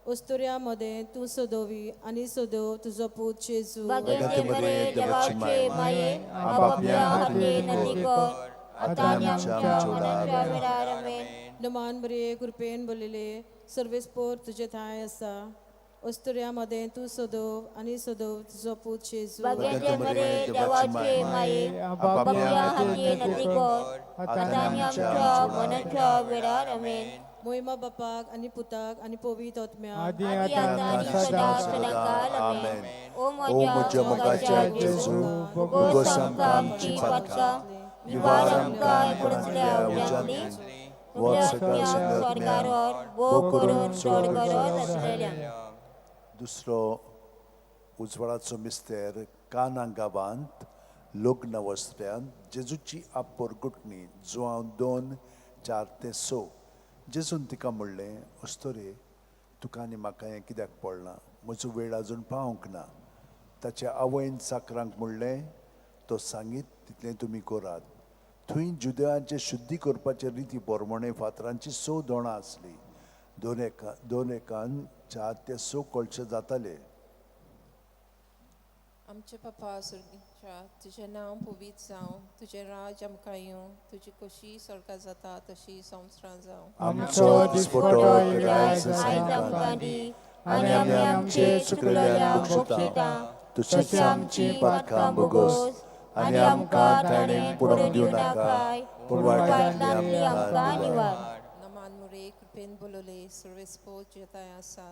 अस्त्रिया मदें तूं सदैव आनी सदैव तुजो पूत जेजू. भाग्यवती मरिये, देवाचे माये, आपापल्या खातीर विनंती कर, आतां आनी आमच्या मरणाच्या वेळार. आमेन. नमान बरे कृपेन भरलेले, सर्वेस्पोर तुजे ठांय आसा, अस्त्रिया मदें तूं सदैव आनी सदैव तुजो पूत जेजू. भाग्यवती मरिये, देवाचे माये, आपापल्या खातीर विनंती कर, आतां आनी आमच्या मरणाच्या वेळार. आमेन. मोहिमा बापाक आनी पुताक आनी पवित्र आत्म्याक. आदी आदी आतां आतां आनी सदां सदां सदांकाळ. आमेन. ओ ओ म्हज्या मोगाच्या जेजू, बोगोस आमकां आमची पातकां, निवार आमकां एकुणांतल्या उज्यांतली, वर सगळ्या स्वर्गार भोग करून चड गरज आसलेल्या. दुसरो उजवाडाचो मिस्तेर, काना गांवांत लग्न वस्त्यांत जेजूची आपरगुटणी, जुआंव 2:4-6. जेजून तिका म्हणलें, अस्तोरे, तुका आनी म्हाका हें कित्याक पडलां? म्हजो वेळ आजून पावंक ना. ताच्या आवयन चाकरांक म्हणलें, तो सांगीत तितलें तुमी करात. थंय जुदेवांचे शुद्धी करपाचे रिती प्रमाणे फातरांची 6 दोणां आसलीं. दोन एकान 4 ते 6 कळचे जाताले. आमचे पप्पा स्वर्गीच्या, तुजें नांव पवित्र जावं, तुजें राज आमकां येवं, तुजी कशी स्वर्गां जाता तशी संवसारां जावं. आमचो दिसपटो आयज आयज आमकां दी आनी आमी आमचे चुकलेल्यांक भोगशिता तशीच आमची पातकां भोगोस आनी आमकां ताणें पडोवंक दिवं नाका, पूण वायटांतली आमकां निवार. नमान मुरे कृपेन बोलवले सर्वेस्पोज जेताय आसा,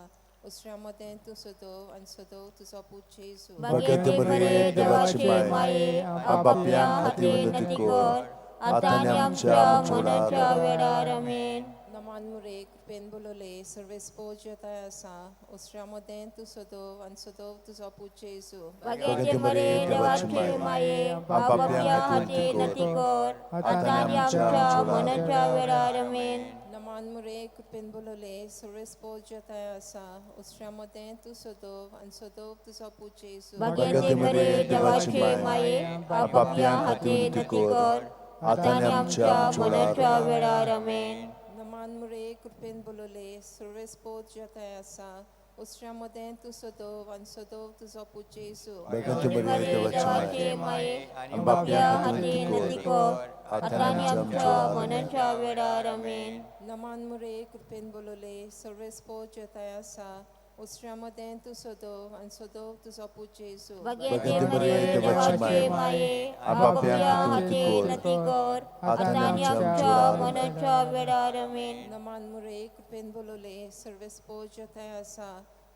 उसऱ्या मदें तूं सदोव आनी सदोव तुजो पूत जेजू. भगत मरिये देवाची माये, आपापल्या खातीर विनंती कर, आतां आनी आमच्या मनाच्या वेळार. आमेन. नमान मुरे कृपेन बोलवले सर्वेस्पोज जेताय आसा, उसऱ्या मदें तूं सदोव आनी सदोव तुजो पूत जेजू. भगत मरिये देवाची माये, आपापल्या खातीर विनंती कर, आतां आनी आमच्या मनाच्या वेळार. आमेन. नमान मुरे कृपेन बोलवले सर्वेस्पोज जेताय आसा, उसऱ्या मदें तूं सदोव आनी सदोव तुजो पूत जेजू. भगत मरिये देवाची माये, आपापल्या खातीर विनंती कर, आतां आनी आमच्या मनाच्या वेळार. आमेन. नमान मुरे कृपेन बोलवले सर्वेस्पोज जेताय आसा, उसऱ्या मदें तूं सदोव आनी सदोव तुजो पूत जेजू. भगत मरिये देवाची माये, आपापल्या खातीर विनंती कर, आतां आनी आमच्या मनाच्या वेळार. आमेन. नमान मुरे कृपेन बोलवले सर्वेस्पोज जेताय आसा, उसऱ्या मदें तूं सदोव आनी सदोव तुजो पूत जेजू. भगत मरिये देवाची माये, आपापल्या खातीर विनंती कर, आतां आनी आमच्या मनाच्या वेळार. आमेन. नमान मुरे कृपेन बोलवले सर्वेस्पोज जेताय आसा,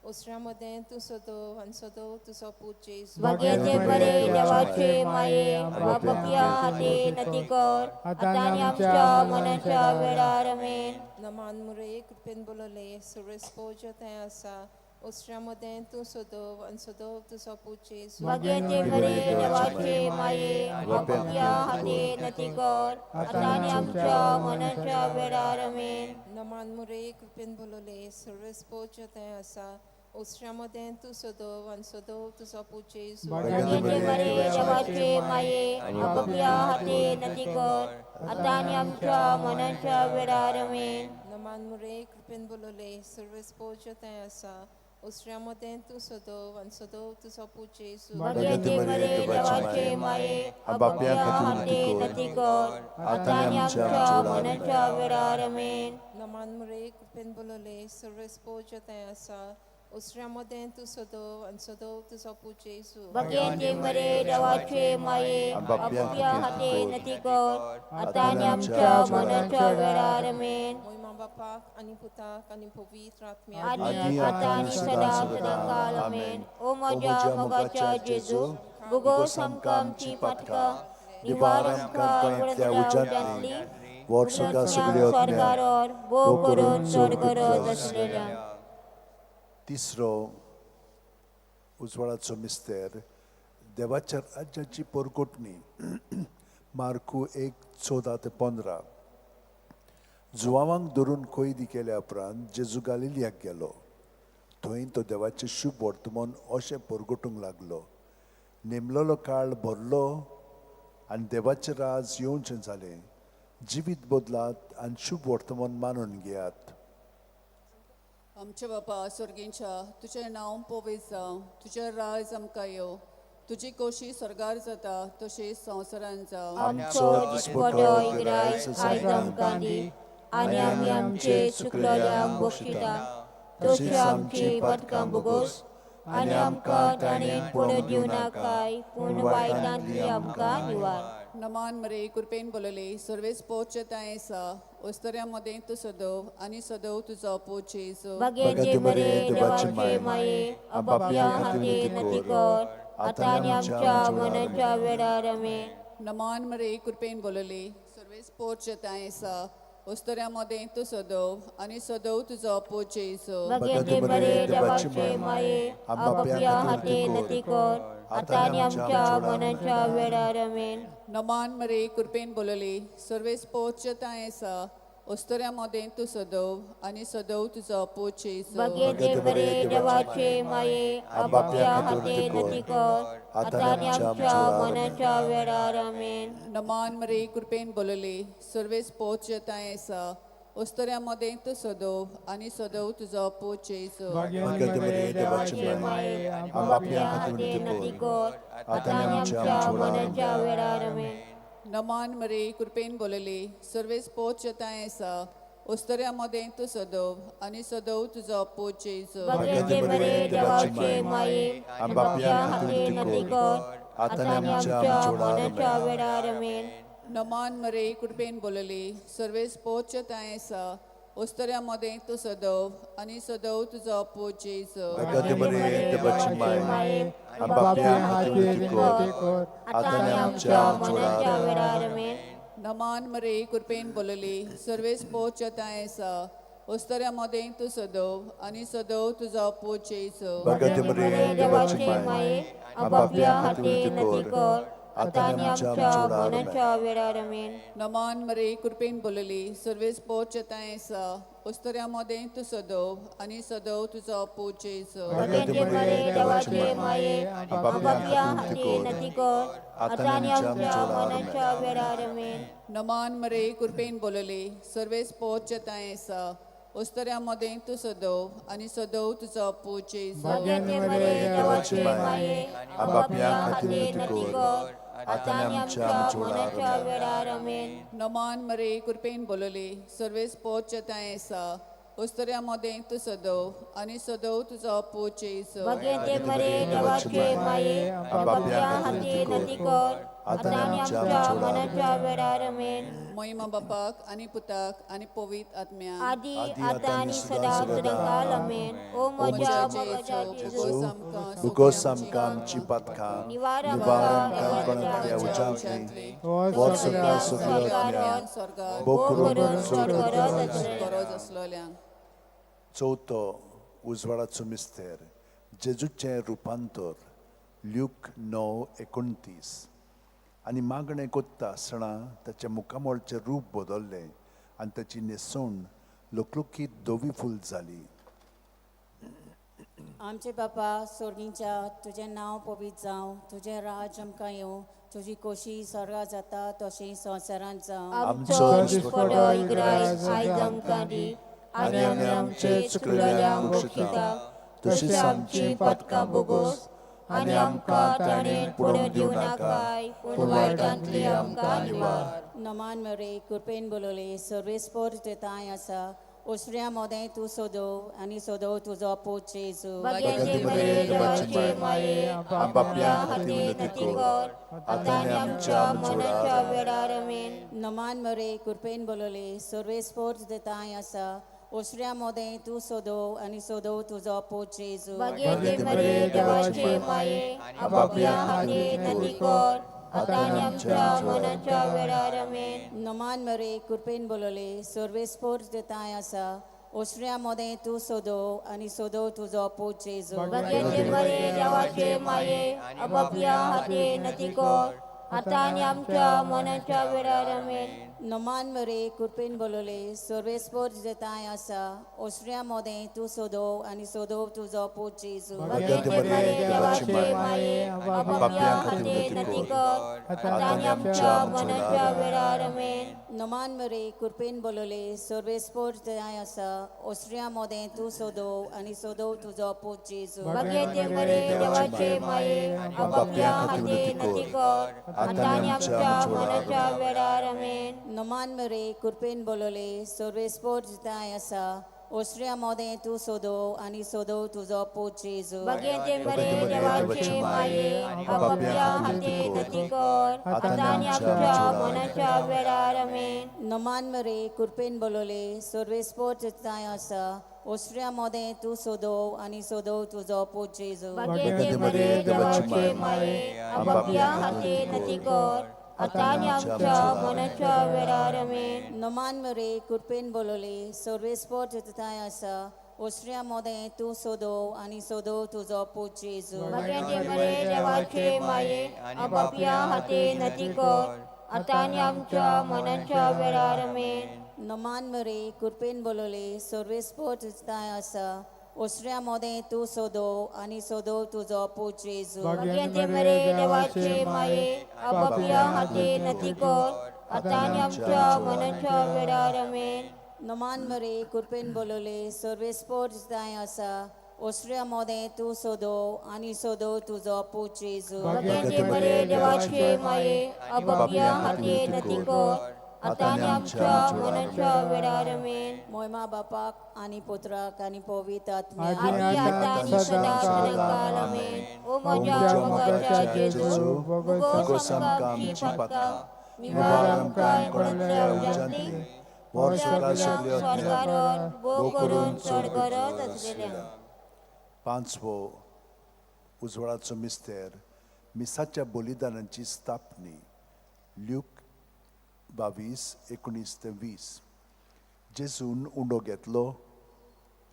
उसऱ्या मदें तूं सदोव आनी सदोव तुजो पूत जेजू. भगत मरिये देवाचे माये, आपापल्या खातीर विनंती कर, आतां आनी आमच्या मनाच्या वेळार. आमेन. नमान मुरे कृपेन बोलवले सर्वेस्पोज जेताय आसा, उसऱ्या मदें तूं सदोव आनी सदोव तुजो पूत जेजू. भगत मरिये देवाचे माये, आपापल्या खातीर विनंती कर, आतां आनी आमच्या मनाच्या वेळार. आमेन. नमान मुरे कृपेन बोलवले सर्वेस्पोज जेताय आसा, उसऱ्या मदें तूं सदोव आनी सदोव तुजो पूत जेजू. भगत मरिये देवाचे माये, आपापल्या खातीर विनंती कर, आतां आनी आमच्या मनाच्या वेळार. आमेन. नमान मुरे कृपेन बोलवले सर्वेस्पोज जेताय आसा, उसऱ्या मदें तूं सदोव आनी सदोव तुजो पूत जेजू. भगत मरिये देवाचे माये, आपापल्या खातीर विनंती कर, आतां आनी आमच्या मनाच्या वेळार. आमेन. नमान मुरे कृपेन बोलवले सर्वेस्पोज जेताय आसा, उसऱ्या मदें तूं सदोव आनी सदोव तुजो पूत जेजू. भगत मरिये देवाचे माये, आपापल्या खातीर विनंती कर, आतां आनी आमच्या मनाच्या वेळार. आमेन. मोहिमा बापाक आनी पुताक आनी पवित्र आत्म्याक. आनी आतां आनी सदां सदां काल. आमेन. ओ म्हज्या मोगाच्या जेजू, भुगोस आमकां आमची पातकां, निवार आमकां गोंयांतल्या उज्यांतली, वर्सुका सगळ्यो स्वर्गार भोव करून चड गरज आसलेल्या. तिसरो उजवाडाचो मिस्तेर, देवाच्या राज्याची पोरकोटणी. मार्कू 1:14 ते 15. जुवावांक धरून कैदी केल्या उपरांत जेजू गालिलियाक गेलो. थंय तो देवाचें शुभ वर्तमान अशें परगटूंक लागलो. नेमलेलो काळ भरलो आनी देवाचें राज येवचें जालें. जिवीत बदलात आनी शुभ वर्तमान मानून घेयात. आमचे बापा स्वर्गींच्या, तुजें नांव पवित्र जावं, तुजें राज आमकां येवं, तुजी कोशी स्वर्गार जाता तशी संवसारान जावं. आमचो दिसपटो इग्रायज आयज आमकां दी आनी आमी आमचे चुकलेल्यांक बक्षिता तशी आमची पातकां भोगोस आनी आमकां ताणें पडून दिवं नाकाय, पूण वायटांतली आमकां निवार. नमान मरे कृपेन बोलले सर्वेस पोचे तांय आसा, ओस्तऱ्या मदें तूं सदव आनी सदव तुजो पूत जेजू. भगेचे मरे देवाचे माये, आपापल्या हाती नती कर, आतां आनी आमच्या मनाच्या वेळार. आमेन. नमान मरे कृपेन बोलले सर्वेस पोचे तांय आसा, ओस्तऱ्या मदें तूं सदव आनी सदव तुजो पूत जेजू. भगेचे मरे देवाचे माये, आपापल्या हाती नती कर, आतां आनी आमच्या मनाच्या वेळार. आमेन. नमान मरे कृपेन बोलले सर्वेस पोचे तांय आसा, ओस्तऱ्या मदें तूं सदव आनी सदव तुजो पूत जेजू. भगेचे मरे देवाचे माये, आपापल्या हाती नती कर, आतां आनी आमच्या मनाच्या वेळार. आमेन. नमान मरे कृपेन बोलले सर्वेस पोचे तांय आसा, उस्तऱ्या मदें तूं सदोव आनी सदोव तुजो पूत जेजू. भाग्यवती मरिये, देवाची माये, आम पापयां खातीर विनंती कर, आतां आनी आमच्या मनाच्या वेळार आमेन. नमान मरे, कृपेन बोलली, सर्वेस पोत जताय आसा, उस्तऱ्या मदें तूं सदोव आनी सदोव तुजो पूत जेजू. भाग्यवती मरिये, देवाचे माये, आम पापयां खातीर नती विनंती कर, कर, आतां आनी आमच्या मनाच्या वेळार आमेन. नमान मरे, कृपेन बोलली, सर्वेस पोत जताय आसा, उस्तऱ्या मदें तूं सदोव आनी सदोव तुजो पूत जेजू. भाग्यवती मरिये, देवाची माये, आम पापयां खातीर विनंती कर, आतां आनी आमच्या मनाच्या वेळार आमेन. नमान मरे, कृपेन बोलली, सर्वेस पोत जताय आसा, उस्तऱ्या मदें तूं सदोव आनी सदोव तुजो पूत जेजू. भाग्यवती मरिये, देवाची माये, आम पापयां खातीर विनंती कर, आतां आनी आमच्या मनाच्या वेळार आमेन. नमान मरे, कृपेन बोलली, सर्वेस पोत जताय आसा, उस्तऱ्या मदें तूं सदोव आनी सदोव तुजो पूत जेजू. भाग्यवती मरिये, देवाचे माये, आम पापयां खातीर नती कर, आतां आनी आमच्या मनाच्या वेळार आमेन. नमान मरे, कृपेन बोलली, सर्वेस पोत जताय आसा, उस्तऱ्या मदें तूं सदोव आनी सदोव तुजो पूत जेजू. भाग्यवती मरिये, देवाचे माये, आम पापयां खातीर विनंती कर, आतां आनी आमच्या मनाच्या वेळार आमेन. नमान मरे, कृपेन बोलली, सर्वेस पोत जताय आसा, उस्तऱ्या मदें तूं सदोव आनी सदोव तुजो पूत जेजू. भाग्यवती मरिये, देवाचे माये, आम पापयां खातीर नती कर, आतां आनी आमच्या मनाच्या वेळार आमेन. महिमा बापाक आनी पुताक आनी पवित्र आत्म्याक. आदी, आतां आनी सदां सदांकाल आमेन. ओ म्हज्या मोगाच्या जेजू, भुगोस आमकां आमची पातकां, निवार निवार आमकां आमकां कोणांतल्या उज्यांतली, हो सगळ्या सगळ्या स्वर्गार बोकरून स्वर्गार गरज आसलोल्यांक. चवथो उजवाडाचो मिस्तेर, जेजूचें रुपांतर, ल्यूक 9:29. आनी मागणें कोत्ता आसतना ताच्या मुखामळचें रूप बदल्लें आनी ताची न्हेसवण लकलकीत धवी फूल जाली. आमचे बापा सोर्गींच्या, तुजें नांव पवित्र जावं, तुजें राज आमकां येवं, तुजी कोशी स्वर्गा जाता तशी संवसारांत जावं. आमचो दिसपडो इग्रायज आयज आमकां दी, आनी आमी आमचे चुकलेल्यांक बक्षिता, तशीच आमची पातकां भोगोस, आनी आमकां ताणें पुडोवंक दिवं नाकाय, पूण वायटांतली आमकां निवार. नमान मरे, कृपेन बोलवले, सर्वेस्पोर तांय आसा, ओसऱ्या मोदें तूं सोदोव आनी सोदोव तुजो पूत जेजू. भाग्याचे मरे, देवाचे माये, आपापल्या खातीर विनंती कर, आतां आनी आमच्या मनाच्या वेळार. आमेन. नमान मरे, कृपेन बोलवले, सर्वेस्पोर तांय आसा, ओसऱ्या मोदें तूं सोदोव आनी सोदोव तुजो पूत जेजू. भाग्याचे मरे, देवाचे माये, आपापल्या खातीर विनंती कर, आतां आनी आमच्या मनाच्या वेळार. आमेन. नमान मरे, कृपेन बोलवले, सर्वेस्पोर तांय आसा, ओसऱ्या मोदें तूं सोदोव आनी सोदोव तुजो पूत जेजू. भाग्याचे मरे, देवाचे माये, आपापल्या खातीर विनंती कर, आतां आनी आमच्या मनाच्या वेळार. आमेन. नमान मरे, कृपेन बोलवले, सर्वेस्पोर तांय आसा, ओसऱ्या मोदें तूं सोदोव आनी सोदोव तुजो पूत जेजू. भाग्याचे मरे, देवाचे माये, आपापल्या खातीर विनंती कर, आतां आनी आमच्या मनाच्या वेळार. आमेन. नमान मरे, कृपेन बोलवले, सर्वेस्पोर तांय आसा, ओसऱ्या मोदें तूं सोदोव आनी सोदोव तुजो पूत जेजू. भाग्याचे मरे, देवाचे माये, आपापल्या खातीर विनंती कर, आतां आनी आमच्या मनाच्या वेळार. आमेन. नमान मरे, कृपेन बोलवले, सर्वेस्पोर तांय आसा, ओसऱ्या मोदें तूं सोदोव आनी सोदोव तुजो पूत जेजू. भाग्याचे मरे, देवाचे माये, आपापल्या खातीर विनंती कर, आतां आनी आमच्या मनाच्या वेळार. आमेन. नमान मरे, कृपेन बोलवले, सर्वेस्पोर तांय आसा, ओसऱ्या मोदें तूं सोदोव आनी सोदोव तुजो पूत जेजू. भाग्याचे मरे, देवाचे माये, आपापल्या खातीर विनंती कर, आतां आनी आमच्या मनाच्या वेळार. आमेन. नमान मरे, कृपेन बोलवले, सर्वेस्पोर तांय आसा, ओसऱ्या मोदें तूं सोदोव आनी सोदोव तुजो पूत जेजू. भाग्याचे मरे, देवाचे माये, आपापल्या खातीर विनंती कर, आतां आनी आमच्या मनाच्या वेळार. आमेन. नमान मरे, कृपेन बोलवले, सर्वेस्पोर तांय आसा, ओसऱ्या मोदें तूं सोदोव आनी सोदोव तुजो पूत जेजू. भाग्याचे मरे, देवाचे माये, आपापल्या खातीर विनंती कर, आतां आनी आमच्या मनाच्या वेळार. आमेन. नमान मरे कृपेन बोलवले सर्वेस्पोर जाय आसा ओसऱ्या मोदें तूं सोदो आनी सोदो तुजो पूत जेजू. भाग्यवती मरे देवाचे माये अबापया हाते नती कर आतां आनी आमच्या मनाच्या वेळार आमेन. मोयमा बापाक आनी पुत्राक आनी पवित्र आत्म्याक आदी आतां आनी सदां सदांकाळ आमेन. ओ म्हज्या मोगाच्या जेजू, भोगोस आमकां आमची पातकां, निवार आमकां कोणांतल्या उज्यांतली, व्हर स्वर्गा सगल्यो आत्म्यांक, भोव करून चड गरज आसलेल्या. पांचवो उजवाडाचो मिस्तेर, मिसाच्या बलिदानाची स्थापनी. ल्यूक 22:19 ते 20. जेजून उंडो घेतलो,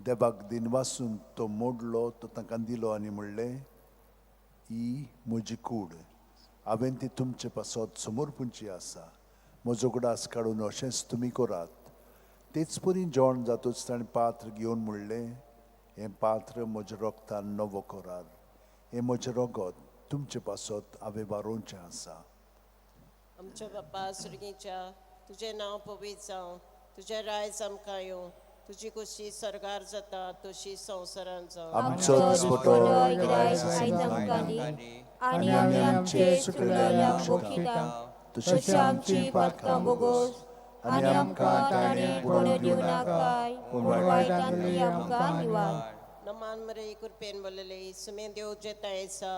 देवाक दिनवासून तो मोडलो, तो तांकां दिलो आनी म्हणलें, ही म्हजी कूड, हांवें ती तुमचे पासत समर्पूंची आसा. म्हजो उगडास काडून अशेंच तुमी करात. तेच परी जेवण जातूच ताणें पात्र घेवन म्हणलें, हें पात्र म्हज्या रोगतान नवो करार, हें म्हजें रगत तुमचे पासत हांवें वारोवचें आसा. आमच्या बापा सुर्गीच्या, तुजें नांव पवित्र जावं, तुजें रायज आमकां येवं, तुजी खुशी स्वर्गार जाता तशी संवसारांत जावं. आमचो दिसपटो आयज आमकां दी आनी आमी आमचे चुकलेल्यांक बोखिता तशेंच तशी आमची पातकां भोगोस आनी आमकां ताणें पडून दिवं नाकाय, पूण वायटांतली आमकां निवार. नमान मरे कृपेन बोलले सुमे देव जेताय आसा,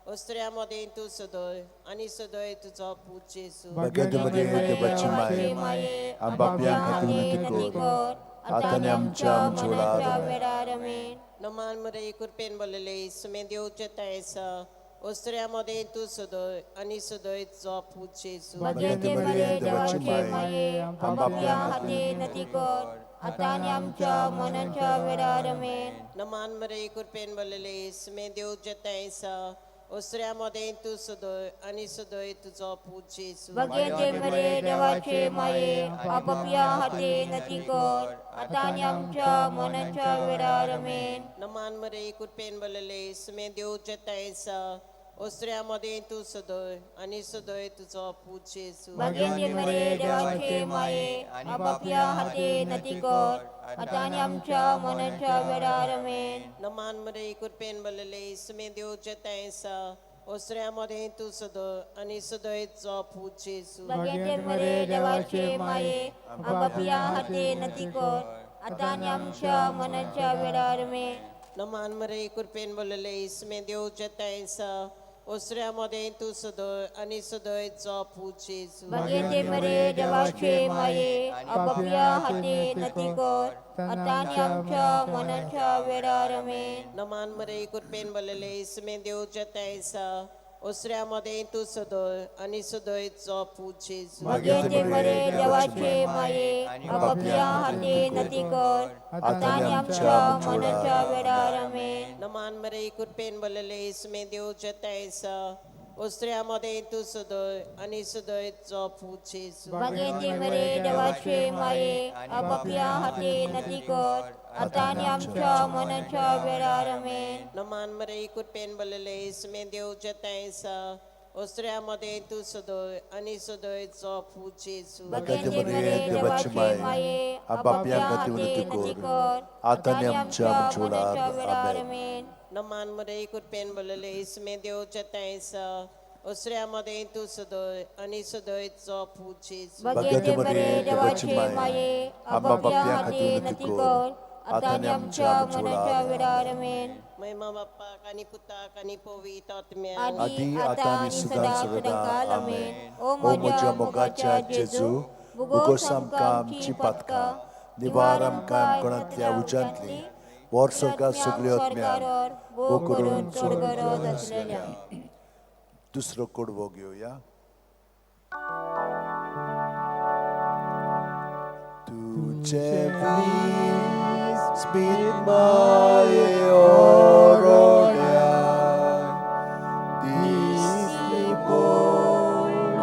ओस्त्र्या मदें तूं सदय आनी सदय तुजो पूत जेजू. भाग्यवती मरिये देवाची माये, आमच्या खातीर विनंती कर, आतां आनी आमच्या मरणाच्या वेळार आमेन. नमान मरे कृपेन बोलले सुमे देव जेताय आसा, ओस्त्र्या मदें तूं सदय आनी सदय तुजो पूत जेजू. भाग्यवती मरिये देवाची माये, आमच्या हाते नती कर, आतां आनी आमच्या मरणाच्या वेळार आमेन. नमान मरे कृपेन बोलले सुमे देव जेताय आसा, ओस्त्र्या मदें तूं सदय आनी सदय तुजो पूत जेजू. भाग्यवती मरिये देवाचे माये, आपापल्या हाते नती कर, आतां आनी आमच्या मरणाच्या वेळार आमेन. नमान मरे कृपेन बोलले सुमे देव जेताय आसा, ओस्त्र्या मदें तूं सदय आनी सदय तुजो पूत जेजू. भाग्यवती मरिये देवाचे माये, आपापल्या हाते नती कर, आतां आनी आमच्या मरणाच्या वेळार आमेन. नमान मरे कृपेन बोलले सुमे देव जेताय आसा, ओस्त्र्या मदें तूं सदय आनी सदय तुजो पूत जेजू. भाग्यवती मरिये देवाचे माये, आपापल्या हाते नती कर, आतां आनी आमच्या मरणाच्या वेळार आमेन. नमान मरे कृपेन बोलले सुमे देव जेताय आसा, ओस्त्र्या मदें तूं सदय आनी सदय तुजो पूत जेजू. भाग्यवती मरिये देवाचे माये, आपापल्या हाते नती कर, आतां आनी आमच्या मरणाच्या वेळार आमेन. नमान मरे कृपेन बोलले सुमे देव जेताय आसा, ओस्त्र्या मदें तूं सदय आनी सदय तुजो पूत जेजू. भाग्यवती मरिये देवाचे माये, आपापल्या हाते नती कर, आतां आनी आमच्या मरणाच्या वेळार आमेन. नमान मरे कृपेन बोलले सुमे देव जेताय आसा, ओस्त्र्या मदें तूं सदय आनी सदय तुजो पूत जेजू. भाग्यवती मरिये देवाचे माये, आपापल्या हाते नती कर, आतां आनी आमच्या मरणाच्या वेळार आमेन. नमान मरे कृपेन बोलले सुमे देव जेताय आसा, ओस्त्र्या मदें तूं सदय आनी सदय तुजो पूत जेजू. भाग्यवती मरिये देवाची माये, आपापल्या खातीर विनंती कर, आतां आनी आमच्या मरणाच्या वेळार आमेन. नमान मरे कृपेन बोलले सुमे देव जेताय आसा, ओस्त्र्या मदें तूं सदय आनी सदय तुजो पूत जेजू. भाग्यवती मरिये देवाचे माये, आपापल्या हाते नती कर, आतां आनी आमच्या मरणाच्या वेळार आमेन. महिमा बाप्पाक आनी पुताक आनी पवित्र आत्म्याक. आदी आतां आनी सदां सदांकाळ आमेन. ओ म्हज्या मोगाच्या जेजू, भोगोस आमकां आमची पातकां, निवार आमकां कोणांतल्या उज्यांतली, व्हर स्वर्गा सगल्यो आत्म्यांक, भोव करून चड गरज आसलेल्या. दुसरो कडवो घेवया. तुझे स्मित माये ओरोड्या, दिसली गरीब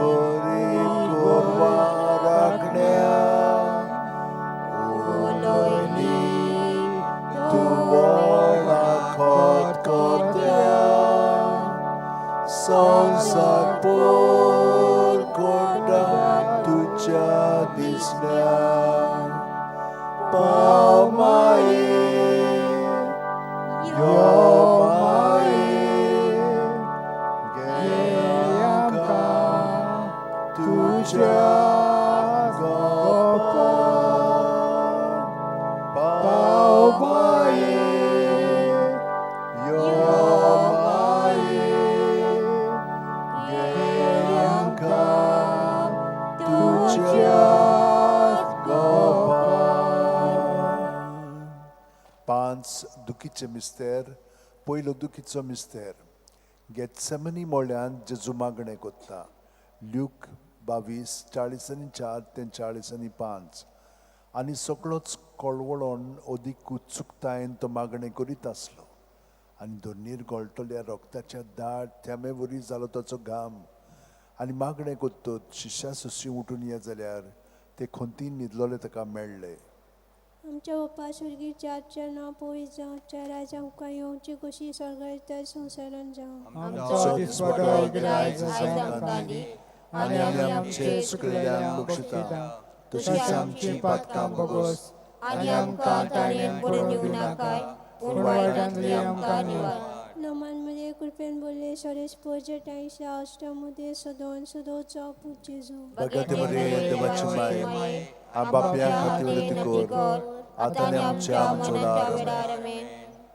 गोरवां राखण्या, उलयली तूं व्हडा खतखत्या, संवसार पोर कोंडा तुज्या दिसण्या. पाव माये यो माये घे आमकां तुज्या गोपान पाव माये यो माये घे आमकां तुज्या गोपान. पांच दुखीचे मिस्तेर. पयलो दुखीचो मिस्तेर गेत्सेमनी मोळ्यान जेजू मागणें कोत्ता. ल्यूक 22:44 ते 45. आनी सगळोच कळवळोन अदीक उत्सुकतायेन तो मागणें करीत आसलो आनी धरणीर गळटल्या रोगताच्या दाट थेंबे वरी जालो ताचो घाम. आनी मागणें कोत्तच शिश्या सुशी उठून ये जाल्यार ते खंतीन न्हिदलोले ताका मेळ्ळे. आमच्या बापा स्वर्गीच्या नांव पवित्र जावं, तुज्या राज आमकां येवं, तुजी खोशी स्वर्गार जाता संवसारांत जावं. आमचो दिसपटो आयज आमकां दी आनी आमी आमचे चुकलेल्यांक बक्षिता तशीच आमची पातकां भोगोस आनी आमकां ताणें पडून दिवं नाकाय, पूण वायटांतली आमकां निवार. नमान मध्ये कृपेन बोलले सरेश पोजे टायशा अष्टामध्ये सदोन सदोचा पूत जेजू. भगवती मरिये देवाची माय, आपापल्या खातीर विनंती कर आतां आनी आमच्या मरणाच्या वेळार.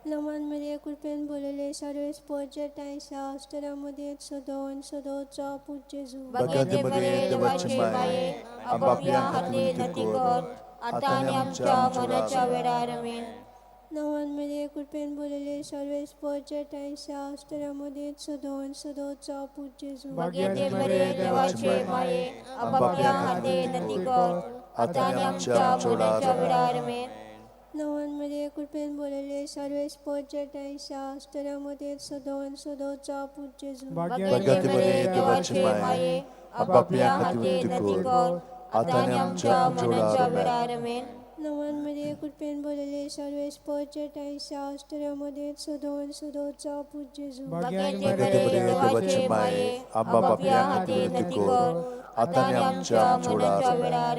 नमान मध्ये कृपेन बोलले सर्वेस पोजे टायशा अष्टामध्ये सदोन सदोचा पूत जेजू. भगवती मरिये देवाची माय, आपापल्या खातीर विनंती कर आतां आनी आमच्या मरणाच्या वेळार. नमान मध्ये कृपेन बोलले सर्वेस पोजे टायशा अष्टामध्ये सदोन सदोचा पूत जेजू. भगवती मरिये देवाची माय, आपापल्या खातीर विनंती कर आतां आनी आमच्या मरणाच्या वेळार. नवन मध्ये कृपेन बोलले सर्वेस पोजे टायशा अष्टामध्ये सदोन सदोचा पूत जेजू. भगवती मरिये देवाची माय, आपापल्या खातीर विनंती कर आतां आनी आमच्या मरणाच्या वेळार. नवन मध्ये कृपेन बोलले सर्वेस पोजे टायशा अष्टामध्ये सदोन सदोचा पूत जेजू. भगवती मरिये देवाची माय, आपापल्या खातीर विनंती कर आतां आनी आमच्या मरणाच्या वेळार.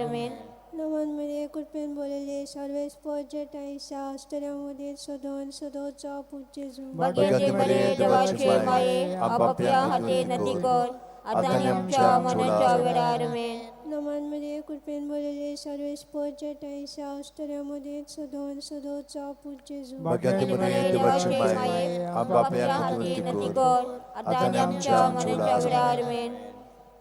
नवन मध्ये कृपेन बोलले सर्वेस पोजे टायशा अष्टामध्ये सदोन सदोचा पूत जेजू. भगवती मरिये देवाची माय, आपापल्या खातीर विनंती कर आतां आनी आमच्या मरणाच्या वेळार. नमान मध्ये कृपेन बोलले सर्वेस पोजे टायशा अष्टामध्ये सदोन सदोचा पूत जेजू. भगवती मरिये देवाची माय, आपापल्या खातीर विनंती कर आतां आनी आमच्या मरणाच्या वेळार.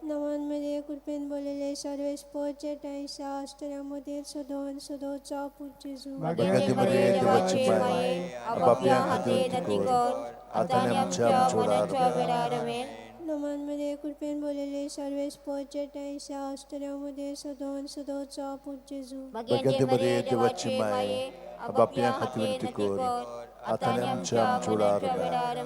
नमान मध्ये कृपेन बोलले सर्वेस पोजे टायशा अष्टामध्ये सदोन सदोचा पूत जेजू. भगवती मरिये देवाची माय, आपापल्या खातीर विनंती कर आतां आनी आमच्या मरणाच्या वेळार. नमान मध्ये कृपेन बोलले सर्वेस पोजे टायशा अष्टामध्ये सदोन सदोचा पूत जेजू. भगवती मरिये देवाची माय, आपापल्या खातीर विनंती कर आतां आनी आमच्या मरणाच्या वेळार.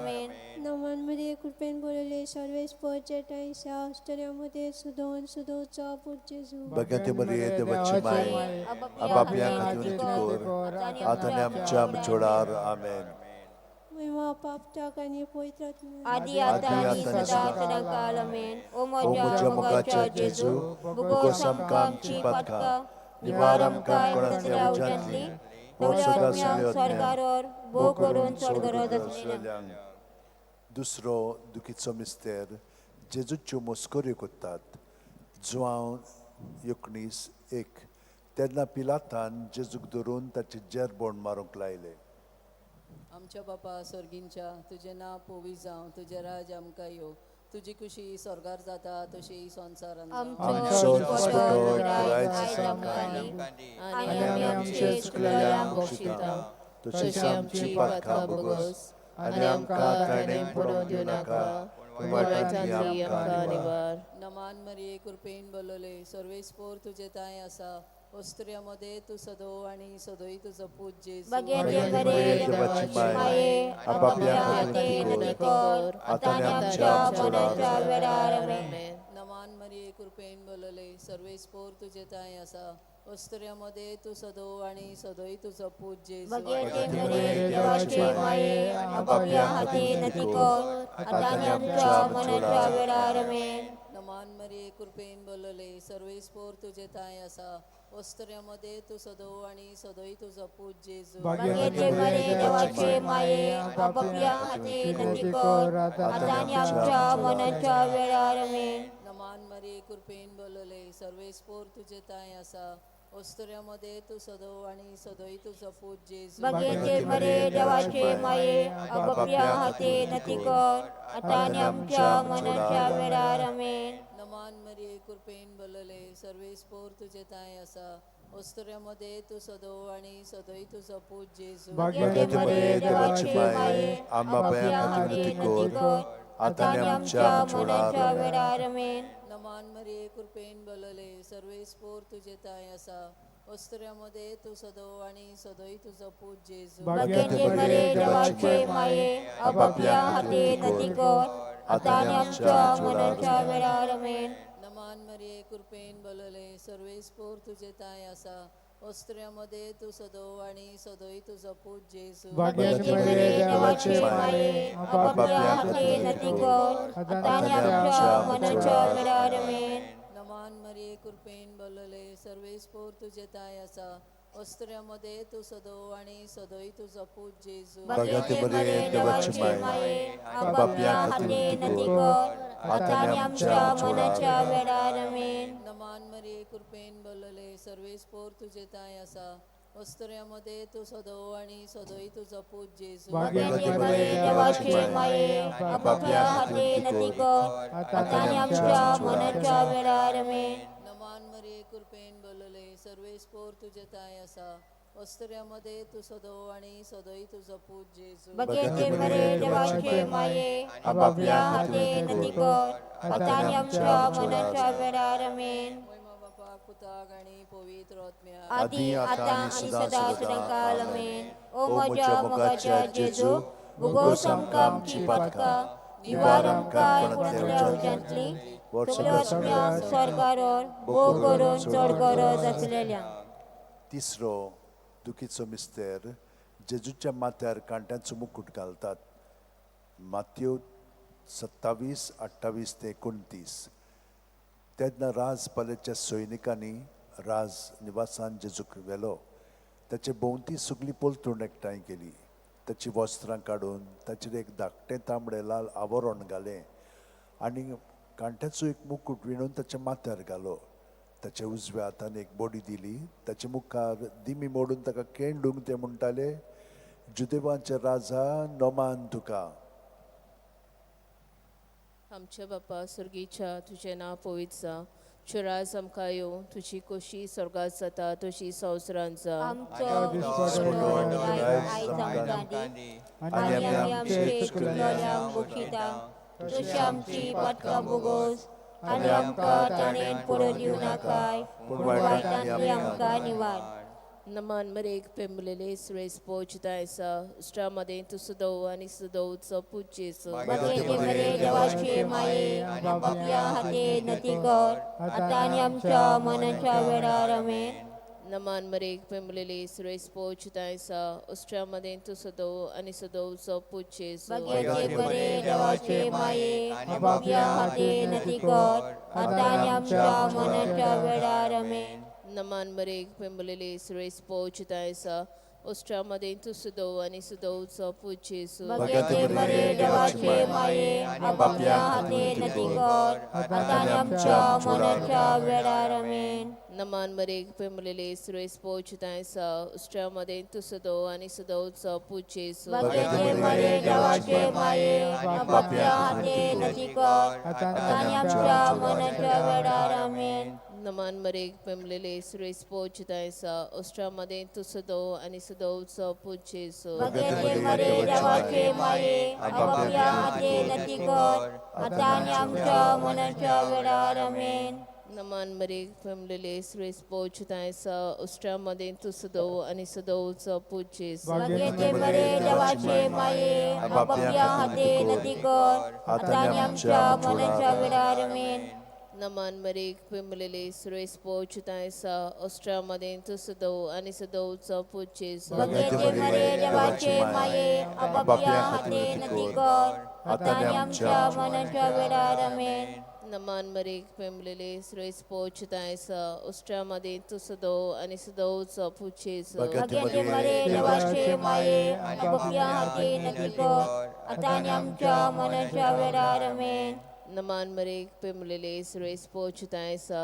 नमान मध्ये कृपेन बोलले सर्वेस पोजे टायशा अष्टामध्ये सदोन सदोचा पूत जेजू. भगवती मरिये देवाची माय, आपापल्या खातीर विनंती कर आतां आनी आमच्या मरणाच्या. आमेन. महिमा पापटाक आनी पवित्र आत्म्याक. आदी आतां आनी सदा सदाकाल. आमेन. ओ ओ म्हज्या मोगाच्या जेजू, भोगोस आमकां आमची पातकां, निवार आमकां कोणांतल्या उज्यांतली, वच सदां सगळ्या स्वर्गार भोव करून चड गरज आसलेल्यांक. दुसरो दुखीचो मिस्तेर जेजूच्यो मस्कऱ्यो करतात. जुआंव 19:1. तेन्ना पिलातान जेजूक धरून ताचे जेरबोण मारूंक लायले. आमच्या बापा स्वर्गींच्या, तुजें नांव पवित्र जावं, तुजें राज आमकां येवं, तुजी खुशी स्वर्गार जाता तशी संवसारांत जावं. आमचो दिसपटो आयज आमकां दी आनी आमी आमचे चुकलेल्यांक बक्षिता तशीच आमची पातकां भोगोस आनी आमकां ताणें पडोवन दिवं नाका, पूण वायटांतली आमकां निवार. नमान मरिये कृपेन बोलवले सर्वेस्पोर तुजे तांय आसा, वस्त्र्या मध्ये तूं सदो आनी सदोय तुजो पूत जेजू. भगवती मरिये देवाची माय, आपापल्या खातीर विनंती कर आतां आनी आमच्या मरणाच्या वेळार. आमेन. नमान मरिये कृपेन बोलवले सर्वेस्पोर तुजे तांय आसा, वस्त्र्या मध्ये तूं सदो आनी सदोय तुजो पूत जेजू. भगवती मरिये देवाची माये, आपापल्या खातीर विनंती कर आतां आनी आमच्या मरणाच्या वेळार. आमेन. नमान मरिये कृपेन बोलले सर्वेस्पोर तुजे ठांय आसा वस्त्र्या मदें तूं सदो आनी सदोय तुजो पूत जेजू भाग्यवती मरिये देवाचे माये आपापल्या हाती नती कर आतां आनी आमच्या मनाच्या वेळार आमेन. नमान मरिये कृपेन बोलले सर्वेस्पोर तुजे ठांय आसा वस्त्र्या मदें तूं सदो आनी सदोय तुजो पूत जेजू. भाग्यवती मरिये देवाचे माये आपापल्या हाती नती कर आतां आनी आमच्या मनाच्या वेळार आमेन. नमान मरिये कृपेन बोलले सर्वेस्पोर तुजे ठांय आसा वस्त्र्या मदें तूं सदो आनी सदोय तुजो पूत जेजू. भाग्यवती मरिये देवाचे माये आपापल्या हाती नती कर आतां आनी आमच्या मनाच्या वेळार आमेन. नमान मरिये कृपेन बोलले सर्वेस्पोर तुजे ठांय आसा वस्त्र्या मदें तूं सदो आनी सदोय तुजो पूत जेजू. भाग्यवती मरिये देवाचे माये आपापल्या हाती नती कर आतां आनी आमच्या मनाच्या वेळार आमेन. नमान मरिये कृपेन बोलले सर्वेस्पोर तुजे ठांय आसा वस्त्र्या मदें तूं सदो आनी सदोय तुजो पूत जेजू. भाग्यवती मरिये देवाचे माये आपापल्या हाती नती कर आतां आनी आमच्या मनाच्या वेळार आमेन. नमान मरिये कृपेन बोलले सर्वेस्पोर तुजे ठांय आसा वस्त्र्या मदें तूं सदो आनी सदोय तुजो पूत जेजू. भाग्यवती मरिये देवाचे माये आपापल्या हाती नती कर आतां आनी आमच्या मनाच्या वेळार आमेन. नमान मरिये कृपेन बोलले सर्वेस्पोर तुजे ठांय आसा वस्त्र्या मदें तूं सदो आनी सदोय तुजो पूत जेजू. भाग्यवती मरिये देवाचे माये आपापल्या हाती नती कर आतां आनी आमच्या मनाच्या वेळार आमेन. नमान मरिये कृपेन बोलले सर्वेस्पोर तुजे ठांय आसा वस्त्र्या मदें तूं सदो आनी सदोय तुजो पूत जेजू. भाग्यवती मरिये देवाचे माये आपापल्या हाती नती कर आतां आनी आमच्या मनाच्या वेळार आमेन. मोयमा बापाक पुताक आनी पवित्र आत्म्याक आदी आतां आनी सदां सदांकाल आमेन. ओ म्हज्या मोगाच्या जेजू भुगोस आमकां आमची पातकां निवार आमकां कोणांतल्या उज्यांतली सगळ्या आत्म्यांक स्वर्गार भोव करून चड गरज आसलेल्या. तिसरो दुखीचो मिस्तेर जेजूच्या माथ्यार कांट्यांचो मुकूट घालतात. मातयो 27, 28 ते 29. तेन्ना राजपाल्याच्या सैनिकांनी राज निवासान जेजूक व्हेलो. ताचे भोंवती सगळी पलतूण एकठांय केली. ताची वस्त्रां काडून ताचेर एक धाकटें तांबडें लाल आवरण घालें आनी कांट्याचो एक मुकूट विणून ताच्या माथ्यार घालो. ताच्या उजव्या हातान एक बडी दिली. ताचे मुखार दिमी मोडून ताका केंडूंक ते म्हणटाले, जुदेवांचे राजा नमान तुका. आमच्या बापा स्वर्गीच्या तुजें नांव पवित्र जावं, तुजें राज आमकां येवं, तुजी खोशी स्वर्गात जाता तशी संवसारांत जावं. आमचो दिसपट्टो आयज आमकां दी आनी आमी आमचे चुकलेल्यांक बक्षिता तशी आमची पातकां भोगोस आनी आमकां ताणें पडून दिवं नाकाय पूण वायटांतली आमकां निवार. नमान मरेक पेंबलेले सुरेश पोचताय आसा उश्टा मदें तूं सदो आनी सदोचो पूत जेजू. भाग्यवती मरिये देवाचे माये आपापल्या हाती नती कर आतां आनी आमच्या मनाच्या वेळार आमेन. नमान मरेक पेंबलेले सुरेश पोचताय आसा उश्टा मदें तूं सदो आनी सदोचो पूत जेजू. भाग्यवती मरिये देवाचे माये आपापल्या हाती नती कर आतां आनी आमच्या मनाच्या वेळार आमेन. नमान मरेक पेंबलेले सुरेश पोचताय आसा उश्टा मदें तूं सदो आनी सदोचो पूत जेजू. भाग्यवती मरिये देवाचे माये आपापल्या हाती नती कर आतां आनी आमच्या मनाच्या वेळार आमेन. नमान मरेक पेंबलेले सुरेश पोचताय आसा उश्टा मदें तूं सदो आनी सदोचो पूत जेजू. भाग्यवती मरिये देवाचे माये आपापल्या हाती नती कर आतां आनी आमच्या मनाच्या वेळार आमेन. नमान मरेक पेंबलेले सुरेश पोचताय आसा उश्टा मदें तूं सदो आनी सदोचो पूत जेजू. भाग्यवती मरिये देवाचे माये आपापल्या हाती नती कर आतां आनी आमच्या मनाच्या वेळार आमेन. नमान मरेक पेंबलेले सुरेश पोचताय आसा उश्टा मदें तूं सदो आनी सदोचो पूत जेजू. भाग्यवती मरिये देवाचे माये आपापल्या हाती नती कर आतां आनी आमच्या मनाच्या वेळार आमेन. नमान मरेक पेंबलेले सुरेश पोचताय आसा उश्टा मदें तूं सदो आनी सदोचो पूत जेजू. भाग्यवती मरिये देवाचे माये आपापल्या हाती नती कर आतां आनी आमच्या मनाच्या वेळार आमेन. नमान मरीक पेमलेले श्रेस पोचतायसा उष्ट्या मदीं तूं सदो आनी सदोवचो पुचेचो. भाग्यवती भाग्यवती मरे देवाचे माये आपापल्या हाती नती कर आतां आनी आमच्या मनाच्या वेळार आमेन. नमान मरीक पेमलेले श्रेस पोचतायसा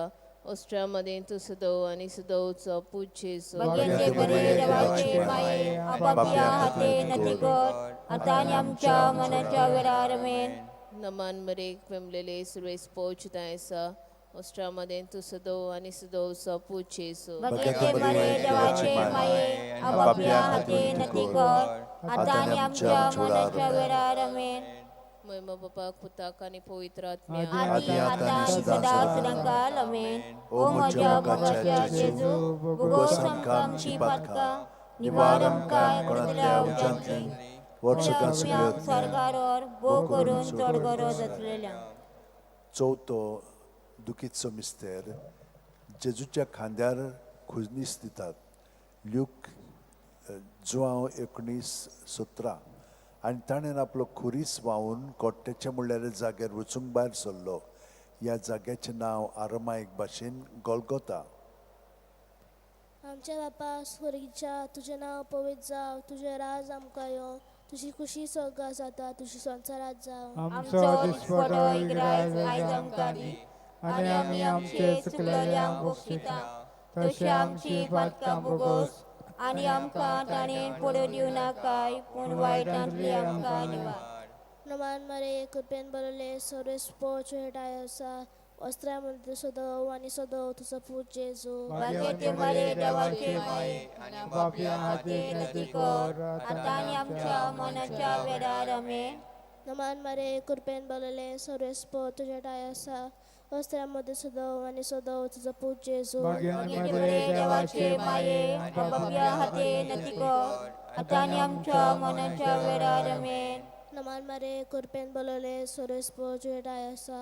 उष्ट्या मदीं तूं सदो आनी सदोवचो पुचेचो. भाग्यवती मरे देवाचे माये आपापल्या हाती नती कर आतां आनी आमच्या मनाच्या वेळार आमेन. नमान मरेक पेमलेले सुरेश पोचतायसा उष्ट्या तूं सदो आनी सदोवचो पुचेचो. भाग्यवती मरे देवाचे माये आपापल्या हाती नती कर आतां आनी आमच्या मनाच्या वेळार आमेन. महिमा बापाक पुताक आनी पवित्र आत्म्याक आदी आतां आनी सदां सदांकाल आमेन. ओ म्हज्या मोगाच्या जेजू, भोगोस आमकां आमची पातकां, निवार आमकां कोणांतल्या उज्यांतली, वर्सुकां सगळ्यो स्वर्गार भोव करून चड गरज आसलेल्या. चवथो दुखीचो मिस्तेर, जेजूच्या खांद्यार खुजनीस दितात. ल्यूक जुआंव 19:17. आनी ताणें आपलो खुरीस व्हांवून कोट्याच्या म्हणल्यार जाग्यार वचूंक भायर सरलो. ह्या जाग्याचें नांव आरमायक भाशेन गोलगोता. आमच्या बापा स्वर्गीच्या, तुजें नांव पवित्र जावं, तुजें राज आमकां येवं, तुजी खुशी स्वर्गार जाता तशी संवसारांत जावं. आमचो दिसपटो इग्रायज आयज आमकां दी आनी आमी आमचे चुकलेल्यांक बक्षिता तशें आमची पातकां भोगोस आनी आमकां ताणें पडून दिवं नाकाय, पूण वायटांतली आमकां निवार. नमान मरे कृपेन बरले सर्वेस पोच हेटाय आसा वस्त्रा मध्ये सदव आनी सदव तुजो पूत जेजू. भाग्यवती मरे देवाचे माये बापया हाती नती कर आतां आनी आमच्या मनाच्या वेळार आमेन. नमान मरे कृपेन बरले सर्वेस पोच हेटाय आसा वस्त्रा मध्ये सदव आनी सदव तुजो पूत जेजू. भाग्यवती मरे देवाचे माये आपापल्या हाती नती कर आतां आनी आमच्या मनाच्या वेळार आमेन. नमान मरे कृपेन बरले सर्वेस पोच हेटाय आसा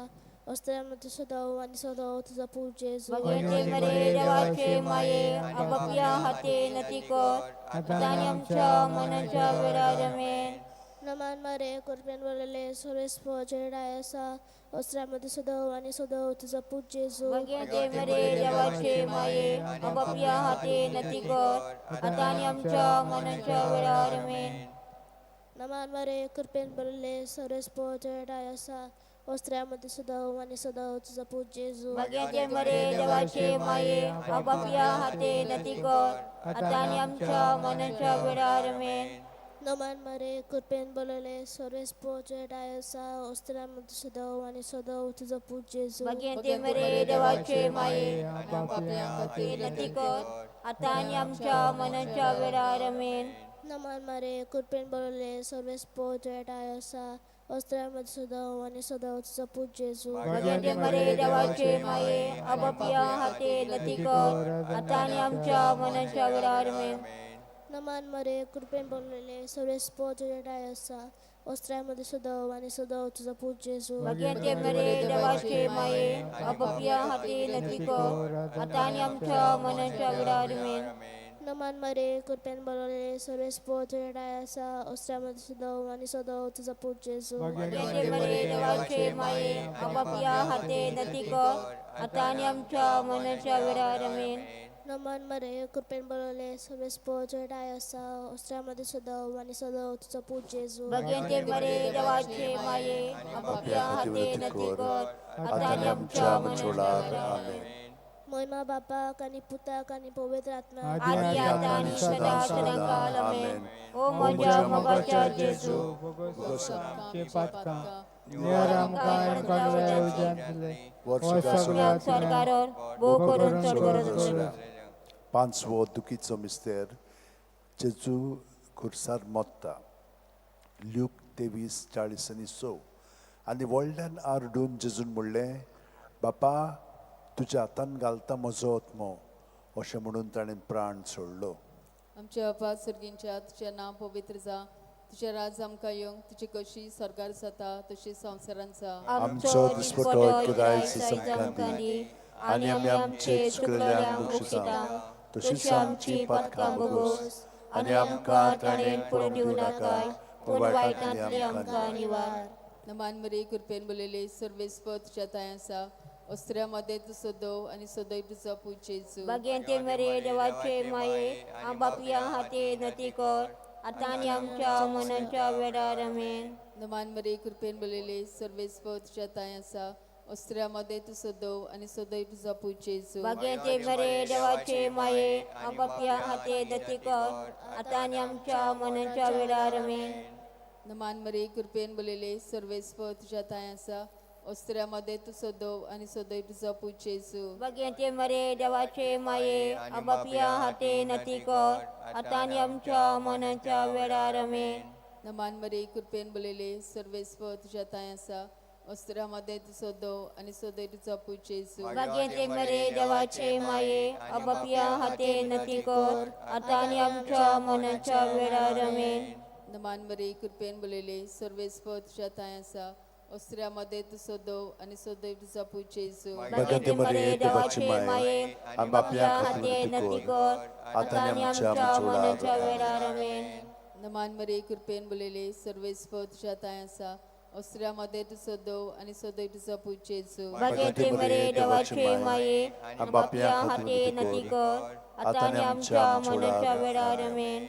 वस्त्रा मध्ये सदव आनी सदव तुजो पूत जेजू. भाग्यवती मरे देवाचे माये आपापल्या हाती नती कर आतां आनी आमच्या मनाच्या वेळार आमेन. नमान मरे कृपेन बरले सर्वेस पोच हेटाय आसा वस्त्रा मध्ये सदव आनी सदव तुजो पूत जेजू. भाग्यवती मरे देवाचे माये आपापल्या हाती नती कर आतां आनी आमच्या मनाच्या वेळार आमेन. नमान मरे कृपेन बरले सर्वेस पोच हेटाय आसा वस्त्रा मध्ये सदव आनी सदव तुजो पूत जेजू. भाग्यवती मरे देवाचे माये आपापल्या हाती नती कर आतां आनी आमच्या मनाच्या वेळार आमेन. नमान मरे कृपेन बरले सर्वेस पोच हेटाय आसा वस्त्रा मध्ये सदव आनी सदव तुजो पूत जेजू. भाग्यवती मरे देवाचे माये बापया हाती नती कर आतां आनी आमच्या मनाच्या वेळार आमेन. नमान मरे कृपेन बरले सर्वेस पोच हेटाय आसा वस्त्रा मध्ये सदव आनी सदव तुजो पूत जेजू. भाग्यवती मरे देवाचे माये आपापल्या हाती नती कर आतां आनी आमच्या मनाच्या वेळार आमेन. नमान मरे कृपेन बरले सर्वेस पोच हेटाय आसा वस्त्रा मध्ये सदव आनी सदव तुजो पूत जेजू. भाग्यवती मरे देवाचे माये आपापल्या हाती नती कर आतां आनी आमच्या मनाच्या वेळार आमेन. नमान मरे कृपेन बरले सर्वेस पोच हेटाय आसा वस्त्रा मध्ये सदव आनी सदव तुजो पूत जेजू. भाग्यवती मरे देवाचे माये आपापल्या हाती नती कर आतां आनी आमच्या मनाच्या वेळार आमेन. नमान मरे कृपेन बरले सर्वेस पोच हेटाय आसा वस्त्रा मध्ये सदव आनी सदव तुजो पूत जेजू. भाग्यवती मरे देवाचे माये आपापल्या हाती नती कर आतां आनी आमच्या मनाच्या वेळार आमेन. महिमा बापाक आनी पुताक आनी पवित्र आत्म्याक आदी आतां आनी सदां सदांकाल आमेन. ओ म्हज्या मोगाच्या जेजू, भोगोस आमची पातकां निवार आमकां कडल्या उज्यांतले वर्सुकां स्वर्गार भोव करून चड गरज आसलेल्या. पांचवो दुखीचो मिस्तेर, जेजू खुर्सार मोत्ता. ल्यूक 23:46. आनी व्हडल्यान आरडून जेजून म्हणलें, बापा तुज्या हातान घालता म्हजो आत्मो, अशें म्हणून ताणें प्राण सोडलो. आमच्या बापा स्वर्गींच्या, तुजें नांव पवित्र जावं, तुजें राज आमकां येवं, तुजी कशी स्वर्गार जाता तशी संवसारांत जावं. आमचो दिसपटो इकरायस आमकां दी आनी आमी आमचे चुकलेल्यांक बक्षिता तशीच आमची पातकां भोगोस आनी आमकां ताणें पडून दिवं नाकाय, पूण वायटांतली आमकां निवार. नमान मरे कृपेन बोललेले सर्वेस्पर तुझ्या ताय आसा अस्त्र्या मदें तूं सदव आनी सदैव तुजो पूत जेजू. भाग्यांते मरे देवाचे माये आबापया हाते नती कर आतां आनी आमच्या मनाच्या वेळार आमेन. नमान मरे कृपेन बोललेले सर्वेस्पर तुझ्या ताय आसा अस्त्र्या मदें तूं सदव आनी सदैव तुजो पूत जेजू. भाग्यांते मरे देवाचे माये आबापया हाते नती कर आतां आनी आमच्या मनाच्या वेळार आमेन. नमान मरे कृपेन बोललेले सर्वेस्पर तुझ्या ताय आसा अस्त्र्या मदें तूं सदव आनी सदैव तुजो पूत जेजू. भाग्यांते मरे देवाचे माये आबापया हाते नती कर आतां आनी आमच्या मनाच्या वेळार आमेन. नमान मरे कृपेन बोललेले सर्वेस्पर तुझ्या ताय आसा अस्त्र्या मदें तूं सदव आनी सदैव तुजो पूत जेजू. भाग्यांते मरे देवाचे माये आबापया हाते नती कर आतां आनी आमच्या मनाच्या वेळार आमेन. नमान मरे कृपेन बोललेले सर्वेस्पर तुझ्या ताय आसा अस्त्र्या मदें तूं सदव आनी सदैव तुजो पूत जेजू. भाग्यांते मरे देवाचे माये आबापया हाते नती कर आतां आतां आनी आनी आमच्या आमच्या मनाच्या मनाच्या वेळार आमेन. नमान मरे कृपेन बोललेले सर्वेस्पर तुझ्या ताय आसा अस्त्र्या मदें तूं सदव आनी सदैव तुजो पूत जेजू. भाग्यांते मरे देवाचे माये आबापया हाते नती कर आतां आनी आमच्या मनाच्या वेळार आमेन.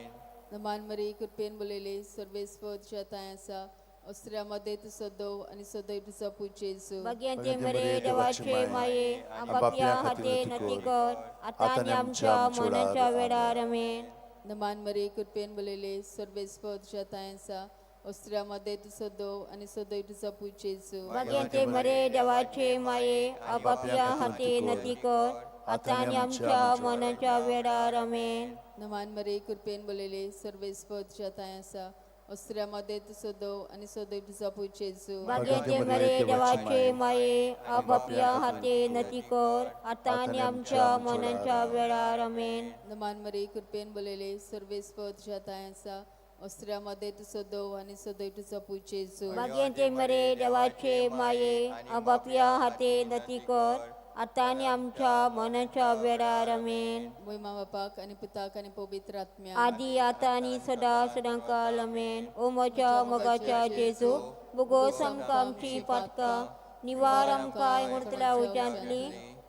नमान मरे कृपेन बोललेले सर्वेस्पर तुझ्या ताय आसा अस्त्र्या मदें तूं सदव आनी सदैव तुजो पूत जेजू. भाग्यांते मरे देवाचे माये आबापया हाते नती कर आतां आनी आमच्या मनाच्या वेळार आमेन. नमान मरे कृपेन बोललेले सर्वेस्पर तुझ्या ताय आसा अस्त्र्या मदें तूं सदव आनी सदैव तुजो पूत जेजू. भाग्यांते मरे देवाचे माये आबापया हाते नती कर आतां आनी आमच्या मनाच्या वेळार आमेन. नमान मरे कृपेन बोललेले सर्वेस्पर तुझ्या ताय आसा अस्त्र्या मदें तूं सदव आनी सदैव तुजो पूत जेजू. भाग्यांते मरे देवाचे माये आबापया हाते नती कर आतां आनी आमच्या मनाच्या वेळार आमेन. नमान मरे कृपेन बोललेले सर्वेस्पर तुझ्या ताय आसा अस्त्र्या मदें तूं सदव आनी सदैव तुजो पूत जेजू. भाग्यांते मरे देवाचे माये आबापया हाते नती कर आतां आनी आमच्या मनाच्या वेळार आमेन. मोहिमा बापाक आनी पुताक आनी पवित्र आत्म्या. आदी आतां आनी सदां सदां काल आमेन. ओ म्हज्या मोगाच्या जेजू बोगोस आमकां आमची पातकां निवार आमकां उरतल्या उज्यांतली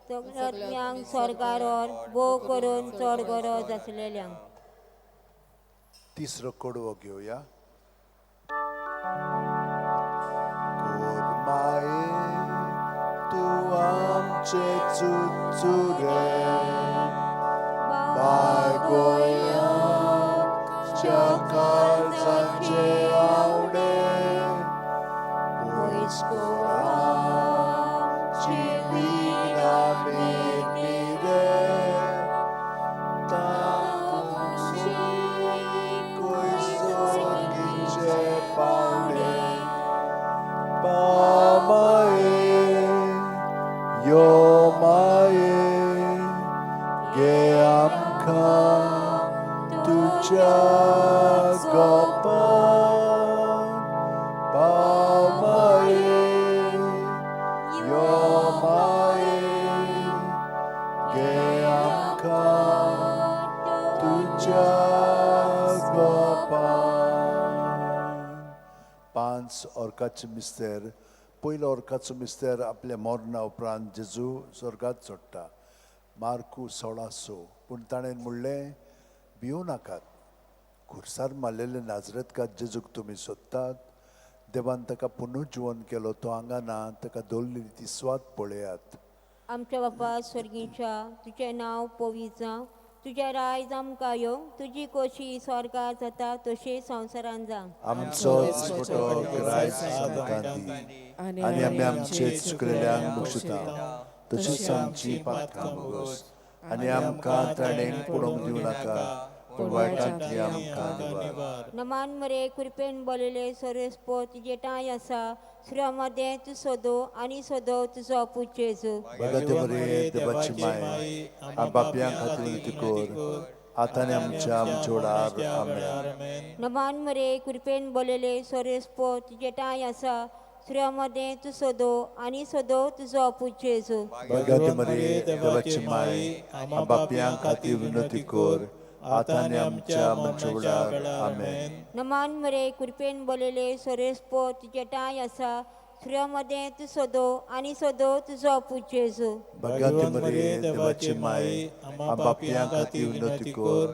सगळ्यांक स्वर्गार भोव करून चड गरज आसलेल्यांक. तिसरो कडवो घेवया. कोरमाये तूं आमचे चुचुरे बायगोयाच्या काळजाचे आवडे पयस कोर आमची विघ्नां मिरमिरे ताकून शिकय सोर्गीचे पावले पामाये यो माये गे आमकां तुज्या गोपान पामाये यो माये गे आमकां तुज्या गोपान. 5 ऑर्काचे मिस्तेर. पयलो ऑर्काचो मिस्तेर आपल्या मरणा उपरांत जेजू स्वर्गात चडटा मार्कू 16:6. पूण ताणें म्हणलें भिवू नाकात, खुर्सार मारलेले नाजरेतकार जेजूक तुमी सोदतात, देवान ताका पुनर्जिवन केलो, तो हांगा ना, ताका दवरलेली ती स्वाद पळयात. आमच्या बापा स्वर्गीच्या तुजें नांव पवित्र जावं, तुजें रायज आमकां येवं, तुजी कोशी स्वर्गार जाता तशी संवसारान जावं. आमचो दिसपटो ग्रायज आमकां दी आनी आमी आमचे चुकलेल्यांक बक्षिता तशीच आमची पातकां भोगोस आनी आमकां ताणें पडोवंक दिवं नाका पूण वायटांतली आमकां निवार. नमान मरे कृपेन बोलले सर्वेस्पर तुजे ठांय आसा, सुर्या मदें तूं सोदो आनी सोदो तुजो पूत जेजू. भगत मरे देवाची माय आबाप्यां खातीर विनंती कर आतां आनी आमच्या जोडार आमेन. नमान मरे कृपेन बोलले सर्वेस्पर तुजे ठांय आसा, सुर्या मदें तूं सोदो आनी सोदो तुजो पूत जेजू. भगत मरे देवाची माय आबाप्यां खातीर विनंती कर आतां आनी आमच्या मरणाच्या वेळार. आमेन. नमान मरे कृपेन बोलले सोरेस पो तुजे ठांय आसा, स्त्रियां मदें तूं सदो आनी सदो तुजो पूत जेजू. भाग्यवंती मरिये, देवाची माय, आम्हा पापयां खातीर विनवती कर,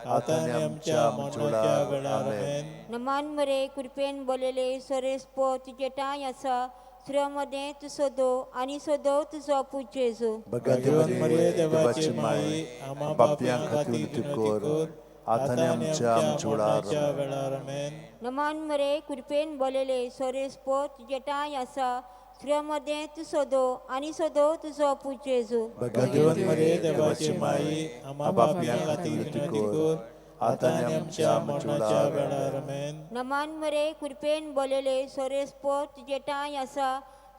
आतां आनी आमच्या मरणाच्या वेळार. आमेन. नमान मरे कृपेन बोलले सोरेस पो तुजे ठांय आसा, स्त्रियां मदें तूं सदो आनी सदो तुजो पूत जेजू. भाग्यवंती मरिये, देवाची माय, आम्हा पापयां खातीर विनवती कर, आतां आनी आमच्या मरणाच्या वेळार. आमेन. नमान मरे कृपेन बोलले सोरेस पो तुजे ठांय आसा, स्त्रियां मदें तूं सदो आनी सदो तुजो पूत जेजू. भाग्यवंती मरिये, देवाची माय, आम्हा पापयां खातीर विनवती कर, आतां आनी आमच्या मरणाच्या वेळार. आमेन. नमान मरे कृपेन बोलले सोरेस पो तुजे ठांय आसा,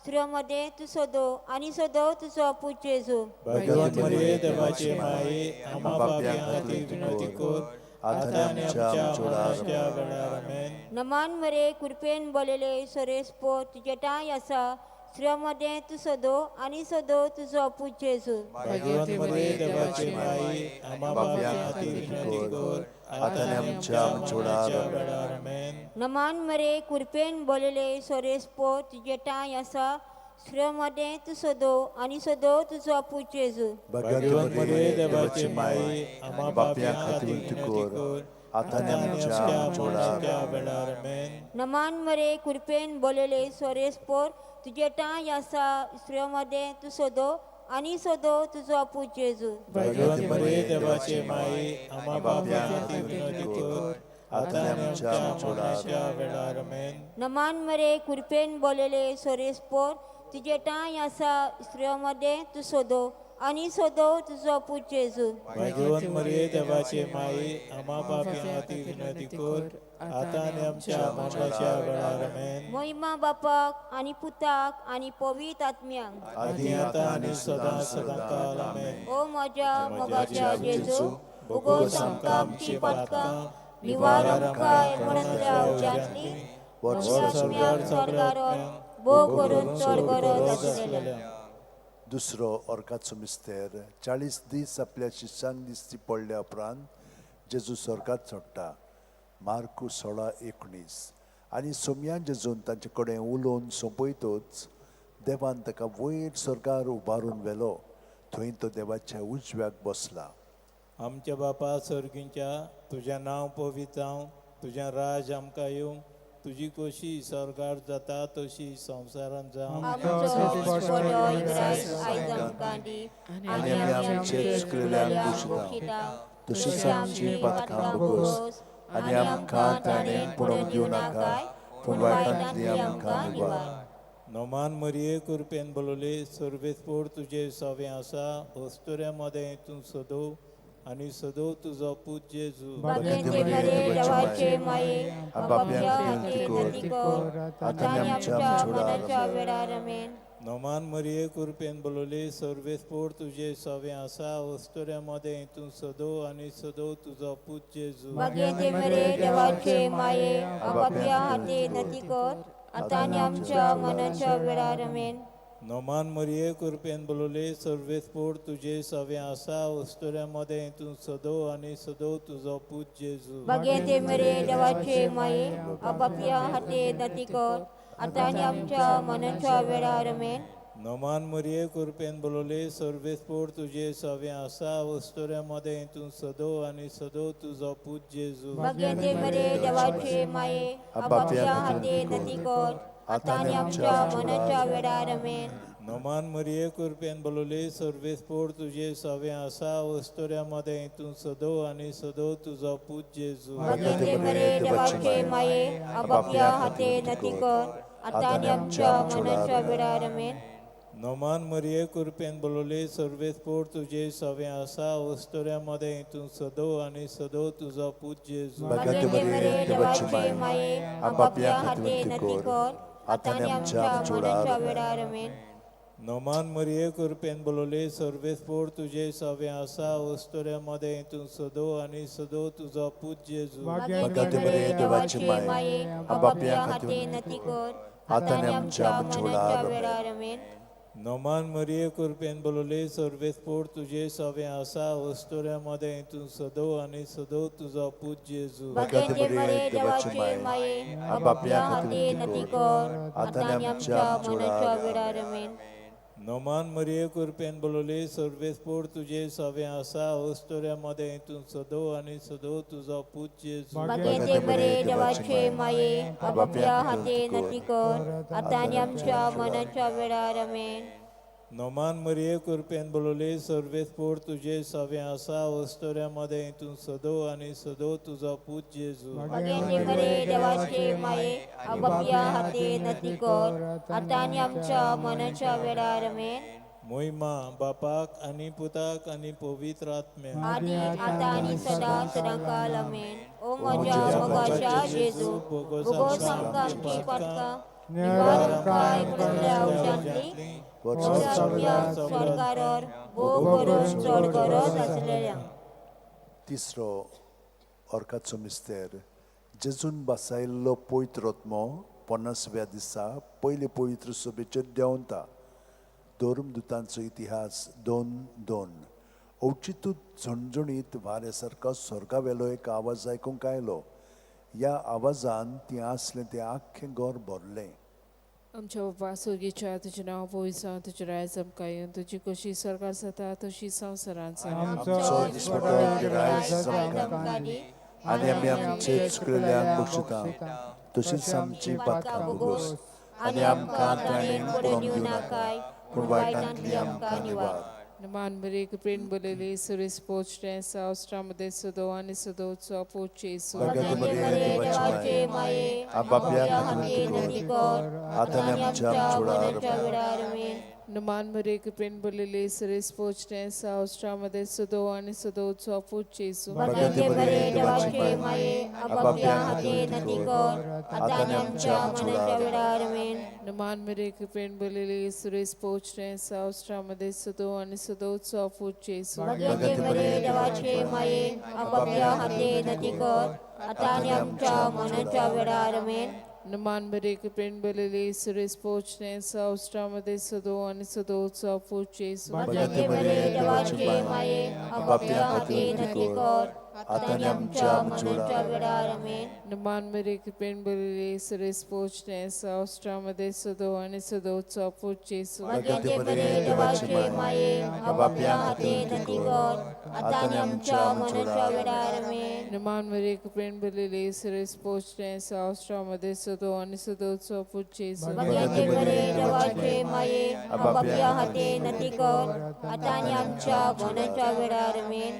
स्त्रियां मदें तूं सदो आनी सदो तुजो पूत जेजू. भाग्यवंती मरिये, देवाची माय, आम्हा पापयां खातीर विनवती कर, आतां आनी आमच्या मरणाच्या वेळार. आमेन. नमान मरे कृपेन बोलले सोरेस पो तुजे ठांय आसा, स्त्रियां मदें तूं सदो आनी सदो तुजो पूत जेजू. भाग्यवंती मरिये, देवाची माय, आम्हा पापयां खातीर विनवती कर, आतां आनी आमच्या मरणाच्या वेळार. आमेन. नमान मरे कृपेन बोलले सोरेस पो तुजे ठांय आसा, स्त्रियां मदें तूं सदो आनी सदो तुजो पूत जेजू. भाग्यवंती मरिये, देवाची माय, आम्हा पापयां खातीर विनवती कर, आतां आनी आमच्या मरणाच्या वेळार. आमेन. नमान मरे कृपेन बोलले सोरेस पोर तुजे ठांय आसा, स्त्रियां मदें तूं सदो आनी सदो तुजो पूत जेजू. भाग्यवंती मरिये, देवाची माय, आम्हा पापयां खातीर विनवती कर, आतां आनी आमच्या मरणाच्या वेळार. आमेन. नमान मरे कृपेन बोलले सोरेस पोर तुजे ठांय आसा, स्त्रियां मदें तूं सदो आनी सदो तुजो पूत जेजू. भाग्यवंत मरिये, देवाची माय, आम्हा पापयां खातीर विनवती कर, आतां आनी आमच्या मरणाच्या वेळार. आमेन. मोहिमा बापाक आनी पुताक आनी पवित्र आत्म्यांक, आदी आतां आनी सदां सदां काल. आमेन. ओ म्हज्या मोगाच्या जेजू, उगोस आमकां आमची पातकां, निवार आमकां मरणांतल्या उज्यांतली, आत्म्यांक स्वर्गार भोव करून चड गरज आसलेल्या. दुसरो अर्काचो मिस्तेर. 40 दीस आपल्या शिश्यांक दिसती पडल्या उपरांत जेजू स्वर्गात चडटा. मार्कू 16:19. आनी सोमयान जेजून तांचे कडेन उलोवन सोंपयतच देवान ताका वयर स्वर्गार उबारून व्हेलो, थंय तो देवाच्या उजव्याक बसला. आमच्या बापा सर्गींच्या, तुजें नांव पवित्र जावं, तुजें राज आमकां येवं, तुजी कशी स्वर्गार जाता तशी संवसारांत जावं. आमचो दिसपडो इंग्राज आयज आमकां दी आनी आमी आमचे चुकलेल्यांक भोगशिता, तशीच आमची पातकां भोगोस, आनी आमकां ताणें पडोवंक दिवं नाका, पूण वायटांतली आमकां निवार. नोमान मरिये, कृपेन बोलवले, सर्वेस्पोर तुजे सवें आसा, अस्तुऱ्यां मदें तूं सदो आनी सदो तुजो पूत जेजू. भाग्यवंती मरिये, देवाचे माये, आपापल्या खातीर विनंती कर, आतां आनी आमच्या मरणाच्या वेळार. आमेन. नोमान मरिये, कृपेन बोलवले, सर्वेस्पोर तुजे सवें आसा, अस्तुऱ्यां मदें तूं सदो आनी सदो तुजो पूत जेजू. भाग्यवंती मरिये, देवाचे माये, आपापल्या खातीर विनंती कर, आतां आनी आमच्या मरणाच्या वेळार. आमेन. नोमान मरिये, कृपेन बोलवले, सर्वेस्पोर तुजे सवें आसा, अस्तुऱ्यां मदें तूं सदो आनी सदो तुजो पूत जेजू. भाग्यवंती मरिये, देवाचे माये, आपापल्या खातीर विनंती कर, आतां आनी आमच्या मरणाच्या वेळार. आमेन. नोमान मरिये, कृपेन बोलवले, सर्वेस्पोर तुजे सवें आसा, अस्तुऱ्यां मदें तूं सदो आनी सदो तुजो पूत जेजू. भाग्यवंती मरिये, देवाचे माये, आपापल्या खातीर विनंती कर, आतां आनी आमच्या मरणाच्या वेळार. आमेन. नोमान मरिये, कृपेन बोलवले, सर्वेस्पोर तुजे सवें आसा, अस्तुऱ्यां मदें तूं सदो आनी सदो तुजो पूत जेजू. भाग्यवंती मरिये, देवाचे माये, आपापल्या खातीर विनंती कर, आतां आनी आमच्या मरणाच्या वेळार. आमेन. नोमान मरिये, कृपेन बोलवले, सर्वेस्पोर तुजे सवें आसा, अस्तुऱ्यां मदें तूं सदो आनी सदो तुजो पूत जेजू. भाग्यवंती मरिये, देवाची माये, आपापल्या खातीर विनंती कर, आतां आनी आमच्या मरणाच्या वेळार. आमेन. नोमान मरिये, कृपेन बोलवले, सर्वेस्पोर तुजे सवें आसा, अस्तुऱ्यां मदें तूं सदो आनी सदो तुजो पूत जेजू. भाग्यवंती मरिये, देवाचे माये, आपापल्या खातीर विनंती कर, आतां आनी आमच्या मरणाच्या वेळार. आमेन. नोमान मरिये कृपेन बोलले सर्वेस्पोर तुजे सवे आसा वस्तुऱ्या मदें तूं सदो आनी सदो तुजो पूत जेजू. भाग्यांचे मरे देवाचे माये, आपापल्या हाती नती कर, आतां आनी आमच्या मनाच्या वेळार. आमेन. नोमान मरिये कृपेन बोलले सर्वेस्पोर तुजे सवे आसा वस्तुऱ्या मदें तूं सदो आनी सदो तुजो पूत जेजू. भाग्यांचे मरे देवाचे माये, आपापल्या हाती नती कर, आतां आनी आमच्या मनाच्या वेळार. आमेन. नोमान मरिये कृपेन बोलले सर्वेस्पोर तुजे सवे आसा वस्तुऱ्या मदें तूं सदो आनी सदो तुजो पूत जेजू. भाग्यांचे मरे देवाचे माये, आपापल्या हाती नती कर, आतां आनी आमच्या मनाच्या वेळार. आमेन. मोहिमा बापाक आनी पुताक आनी पवित्र आत्म्याक. आदी आतां आनी सदां सदांकाल. आमेन. ओ म्हज्या मोगाच्या जेजू, भोगोस आमकां आमची पातकां, निवार आमकां एकूणल्या उज्यांतली, स्वर्गार भोग करून चड गरज आसलेल्या. तिसरो ऑर्काचो मिस्तेर. जेजून बसायल्लो पवित्र आत्मो 50व्या दिसा पयले पवित्र सभेचेर देंवता. धर्मदुतांचो इतिहास 2:2. अवचितूच झणझणीत वाऱ्या सारको स्वर्गावेलो एक आवाज आयकूंक आयलो. ह्या आवाजान ती आसलें तें आख्खें घर भरलें. आमच्या बापा स्वर्गीच्या, तुजें नांव पवित्र जावं, तुजें रायज आमकां येवन, तुजी कशी स्वर्गार जाता तशी संवसारांत जावं. आमचो दिसपट्टो रायज आमकां दी, आनी आमी आमचे चुकलेल्यांक बक्षिता, तशीच आमची पातकां भोगोस, आनी आमकां ताणें पडोवंक दिवं नाकाय, पूण वायटांतली आमकां निवार. नमान मरिये कृपेन बोलले सुरेश पोचटे सावस्ट्रामध्ये सदो आनी सदोचो पूत जेजू. भाग्याचे मरिये देवाचे माये, आपापल्या हाती नती कर, आतां आनी आमच्या मनाच्या वेळार. आमेन. नमान मरिये कृपेन बोलले सुरेश पोचटे सावस्ट्रामध्ये सदो आनी सदोचो पूत जेजू. भाग्याचे मरे देवाचे माये, आपापल्या हाती नती कर, आतां आनी आमच्या मनाच्या वेळार. आमेन. नमान मरिये कृपेन बोलले सुरेश पोचटे सावस्ट्रामध्ये सदो आनी सदोचो पूत जेजू. भाग्याचे मरे देवाचे माये, आपापल्या हाती नती कर, आतां आनी आमच्या मनाच्या वेळार. आमेन. नमान मरिये कृपेन बोलले सुरेश पोचटे सावस्ट्रामध्ये सदो आनी सदोचो पूत जेजू. भाग्याचे मरे देवाचे माये, आपापल्या हाती नती कर, आतां आनी आमच्या मनाच्या वेळार. आमेन. नमान मरिये कृपेन बोलले सुरेश पोचटे सावस्ट्रामध्ये सदो आनी सदोचो पूत जेजू. भाग्याचे मरे देवाचे माये, आपापल्या हाती नती कर, आतां आनी आमच्या मनाच्या वेळार. आमेन. नमान मरिये कृपेन बोलले सुरेश पोचटे सावस्ट्रामध्ये सदो आनी सदोचो पूत जेजू. भाग्याचे मरे देवाचे माये, आपापल्या हाती नती कर, आतां आनी आमच्या मनाच्या वेळार. आमेन.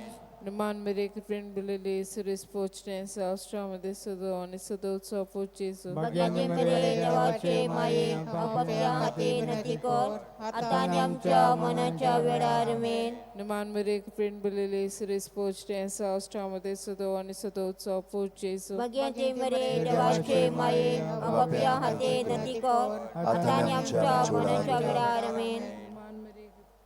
नमान मरिये कृपेन बोलले सुरेश पोचटे सावस्ट्रामध्ये सदो आनी सदोचो पूत जेजू. भाग्याचे मरे देवाचे माये, आपापल्या हाती नती कर, आतां आनी आमच्या मनाच्या वेळार. आमेन. नमान मरिये कृपेन बोलले सुरेश पोचटे सावस्ट्रामध्ये सदो आनी सदोचो पूत जेजू. भाग्याचे मरे देवाचे माये, आपापल्या हाती नती कर, आतां आनी आमच्या मनाच्या वेळार. आमेन.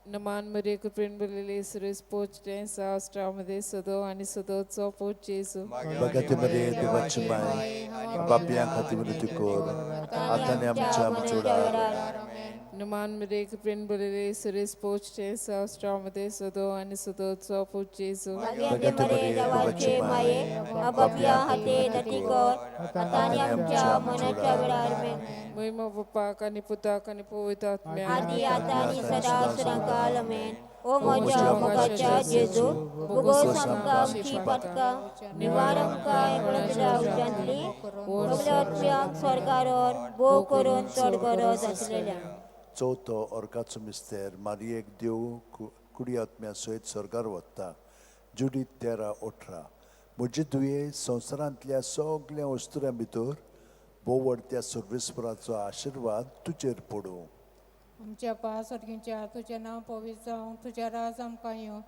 नमान मरिये कृपेन बोलले सुरेश पोचटे सावस्ट्रामध्ये सदो आनी सदोचो पूत जेजू. भाग्याचे मरिये देवाची माय, आपापल्या खातीर विनंती कर, आतां आनी आमच्या वेळार. नमान मरिये कृपेन बोलले सुरेश पोचटे सावस्ट्रामध्ये सदो आनी सदोचो पूत जेजू. भाग्याचे मरे देवाचे माये, आपापल्या हाती नती कर, आतां आनी आमच्या मनाच्या वेळार. आमेन. महिमा बापाक आनी पुताक आनी पवित्र आत्म्याक. आदी आतां आनी सदां सदांकाल. आमेन. ओ म्हज्या मोगाच्या जेजू, भोगोस आमकां आमची पातकां, निवार आमकां एकूणच्या उज्यांतली, सगल्या आत्म्यांक स्वर्गार भोग करून चड गरज आसलेल्या. चवथो ऑर्काचो मिस्तेर. मारियेक देव कुडी आत्म्या सयत स्वर्गार वता. जुडीत 13:18. म्हजे दुये, संवसारांतल्या सगळ्या वस्तुऱ्यां भितर बोवड त्या सर्वेस्पराचो आशिर्वाद तुजेर पडूं. आमच्या बापा स्वर्गीच्या, तुजें नांव पवित्र जावं, तुजें राज आमकां येवं,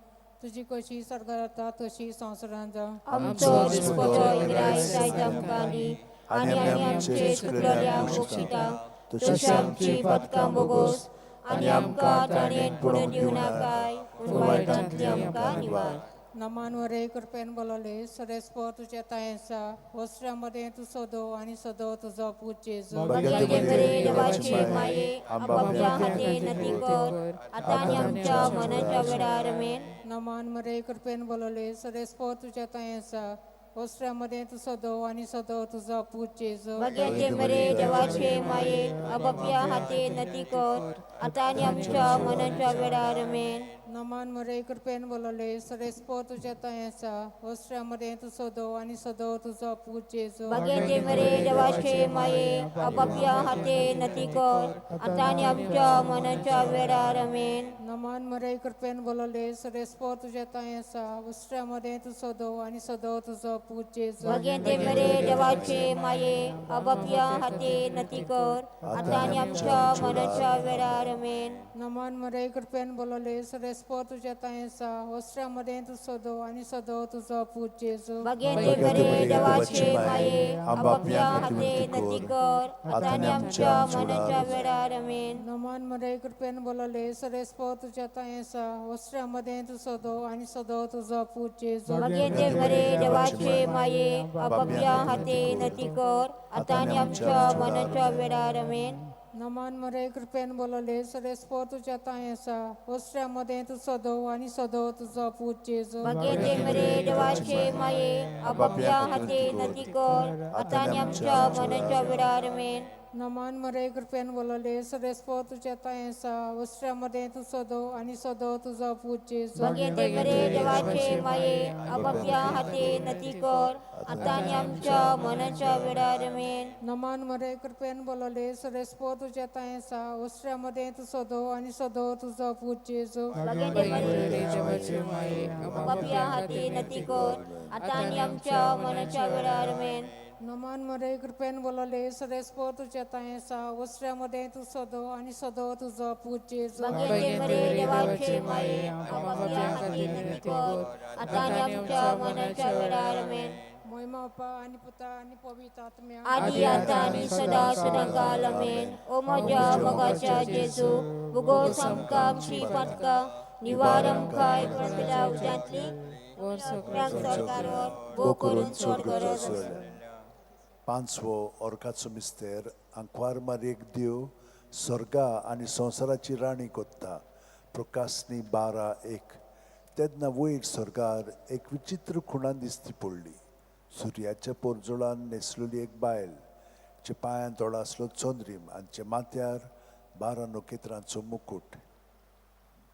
तुजी कशी स्वर्गार जाता तशी संवसारांत जावं. आमचो दिसपटो इंग्राज आयज आमकां दी, आनी आमी आमचे चुकलेल्यांक बक्षिता, तशी आमची पातकां भोगोस, आनी आमकां ताणें पडून दिवं नाकाय, पूण वायटांतली आमकां निवार. नमान वरे कृपेन बोलवले सरेस्पो तुझ्या तायेंसा वस्त्रा मदें तूं सदो आनी सदो तुजो पूत जेजू. भाग्याचे मरे देवाचे माये, आपापल्या हाते नती कर, आतां आनी आमच्या मनाच्या वेळार. आमेन. नमान मरे कृपेन बोलवले सरेस्पो तुझ्या तायेंसा वस्त्रा मदें तूं सदो आनी सदो तुजो पूत जेजू. भाग्याचे मरे देवाचे माये, आपापल्या हाते नती कर, आतां आनी आमच्या मनाच्या वेळार. आमेन. नमान मरे कृपेन बोलवले सरेस्पो तुझ्या तायेंसा वस्त्रा मदें तूं सदो आनी सदो तुजो पूत जेजू. भाग्याचे मरे देवाचे माये, आपापल्या हाते नती कर, आतां आनी आमच्या मनाच्या वेळार. आमेन. नमान मरे कृपेन बोलवले सरेस्पो तुझ्या तायेंसा वस्त्रा मदें तूं सदो आनी सदो तुजो पूत जेजू. भाग्याचे मरे देवाचे माये, आपापल्या हाते नती कर, आतां आनी आमच्या मनाच्या वेळार. आमेन. नमान मरे कृपेन बोलवले सरेस्पो तुझ्या तायेंसा वस्त्रा मदें तूं सदो आनी सदो तुजो पूत जेजू. भाग्याचे मरे देवाचे माये, आपापल्या हाते नती कर, आतां आनी आमच्या मनाच्या वेळार. आमेन. नमान मरे कृपेन बोलवले सरेस्पो तुझ्या तायेंसा वस्त्रा मदें तूं सदो आनी सदो तुजो पूत जेजू. भाग्याचे मरे देवाचे माये, आपापल्या हाते नती कर, आतां आनी आमच्या मनाच्या वेळार. आमेन. नमान मरे कृपेन बोलवले सरेस्पो तुझ्या तायेंसा वस्त्रा मदें तूं सदो आनी सदो तुजो पूत जेजू. भाग्याचे मरे देवाचे माये, आपापल्या हाते नती कर, आतां आनी आमच्या मनाच्या वेळार. आमेन. नमान मरे कृपेन बोलवले सरेस्पो तुझ्या तायेंसा वस्त्रा मदें तूं सदो आनी सदो तुजो पूत जेजू. भाग्याचे मरे देवाचे माये, आपापल्या हाते नती कर, आतां आनी आमच्या मनाच्या वेळार. आमेन. नमान मरे कृपेन बोलवले सरेस्पो तुझ्या तायेंसा वस्त्रा मदें तूं सदो आनी सदो तुजो पूत जेजू. भाग्याचे मरे देवाचे माये, आपापल्या हाते नती कर, आतां आनी आमच्या मनाच्या वेळार. आमेन. नमान मरे कृपेन बोलवले सरेस्पो तुझ्या तायेंसा वस्त्रा मदें तूं सदो आनी सदो तुजो पूत जेजू. भाग्याचे मरे देवाचे माये, आपापल्या हाते नती कर, आतां आनी आमच्या मनाच्या वेळार. आमेन. मोहिमा बापा आनी पुता आनी पवित्र आत्म्या. आदी आता आनी सदा सदांकाल. आमेन. ओ म्हज्या मोगाच्या जेजू, भुगोस आमकां आमची पातकां, निवार आमकां एकवटल्या उज्यांतली सरकार भो करून चड गरज आसा. पांचवो ऑर्काचो मिस्तेर. आंकवार मारयेक देव स्वर्गा आनी संवसाराची राणी कोत्ता. प्रकाशनी 12:1. तेन्ना वयर स्वर्गार एक विचित्र खुणा दिसती पडली. सुर्याच्या पोरजोळान न्हेसलेली एक बायल, जे पांयान तोडो आसलो चंद्रीम आनी माथ्यार 12 नखेत्रांचो मुकूट.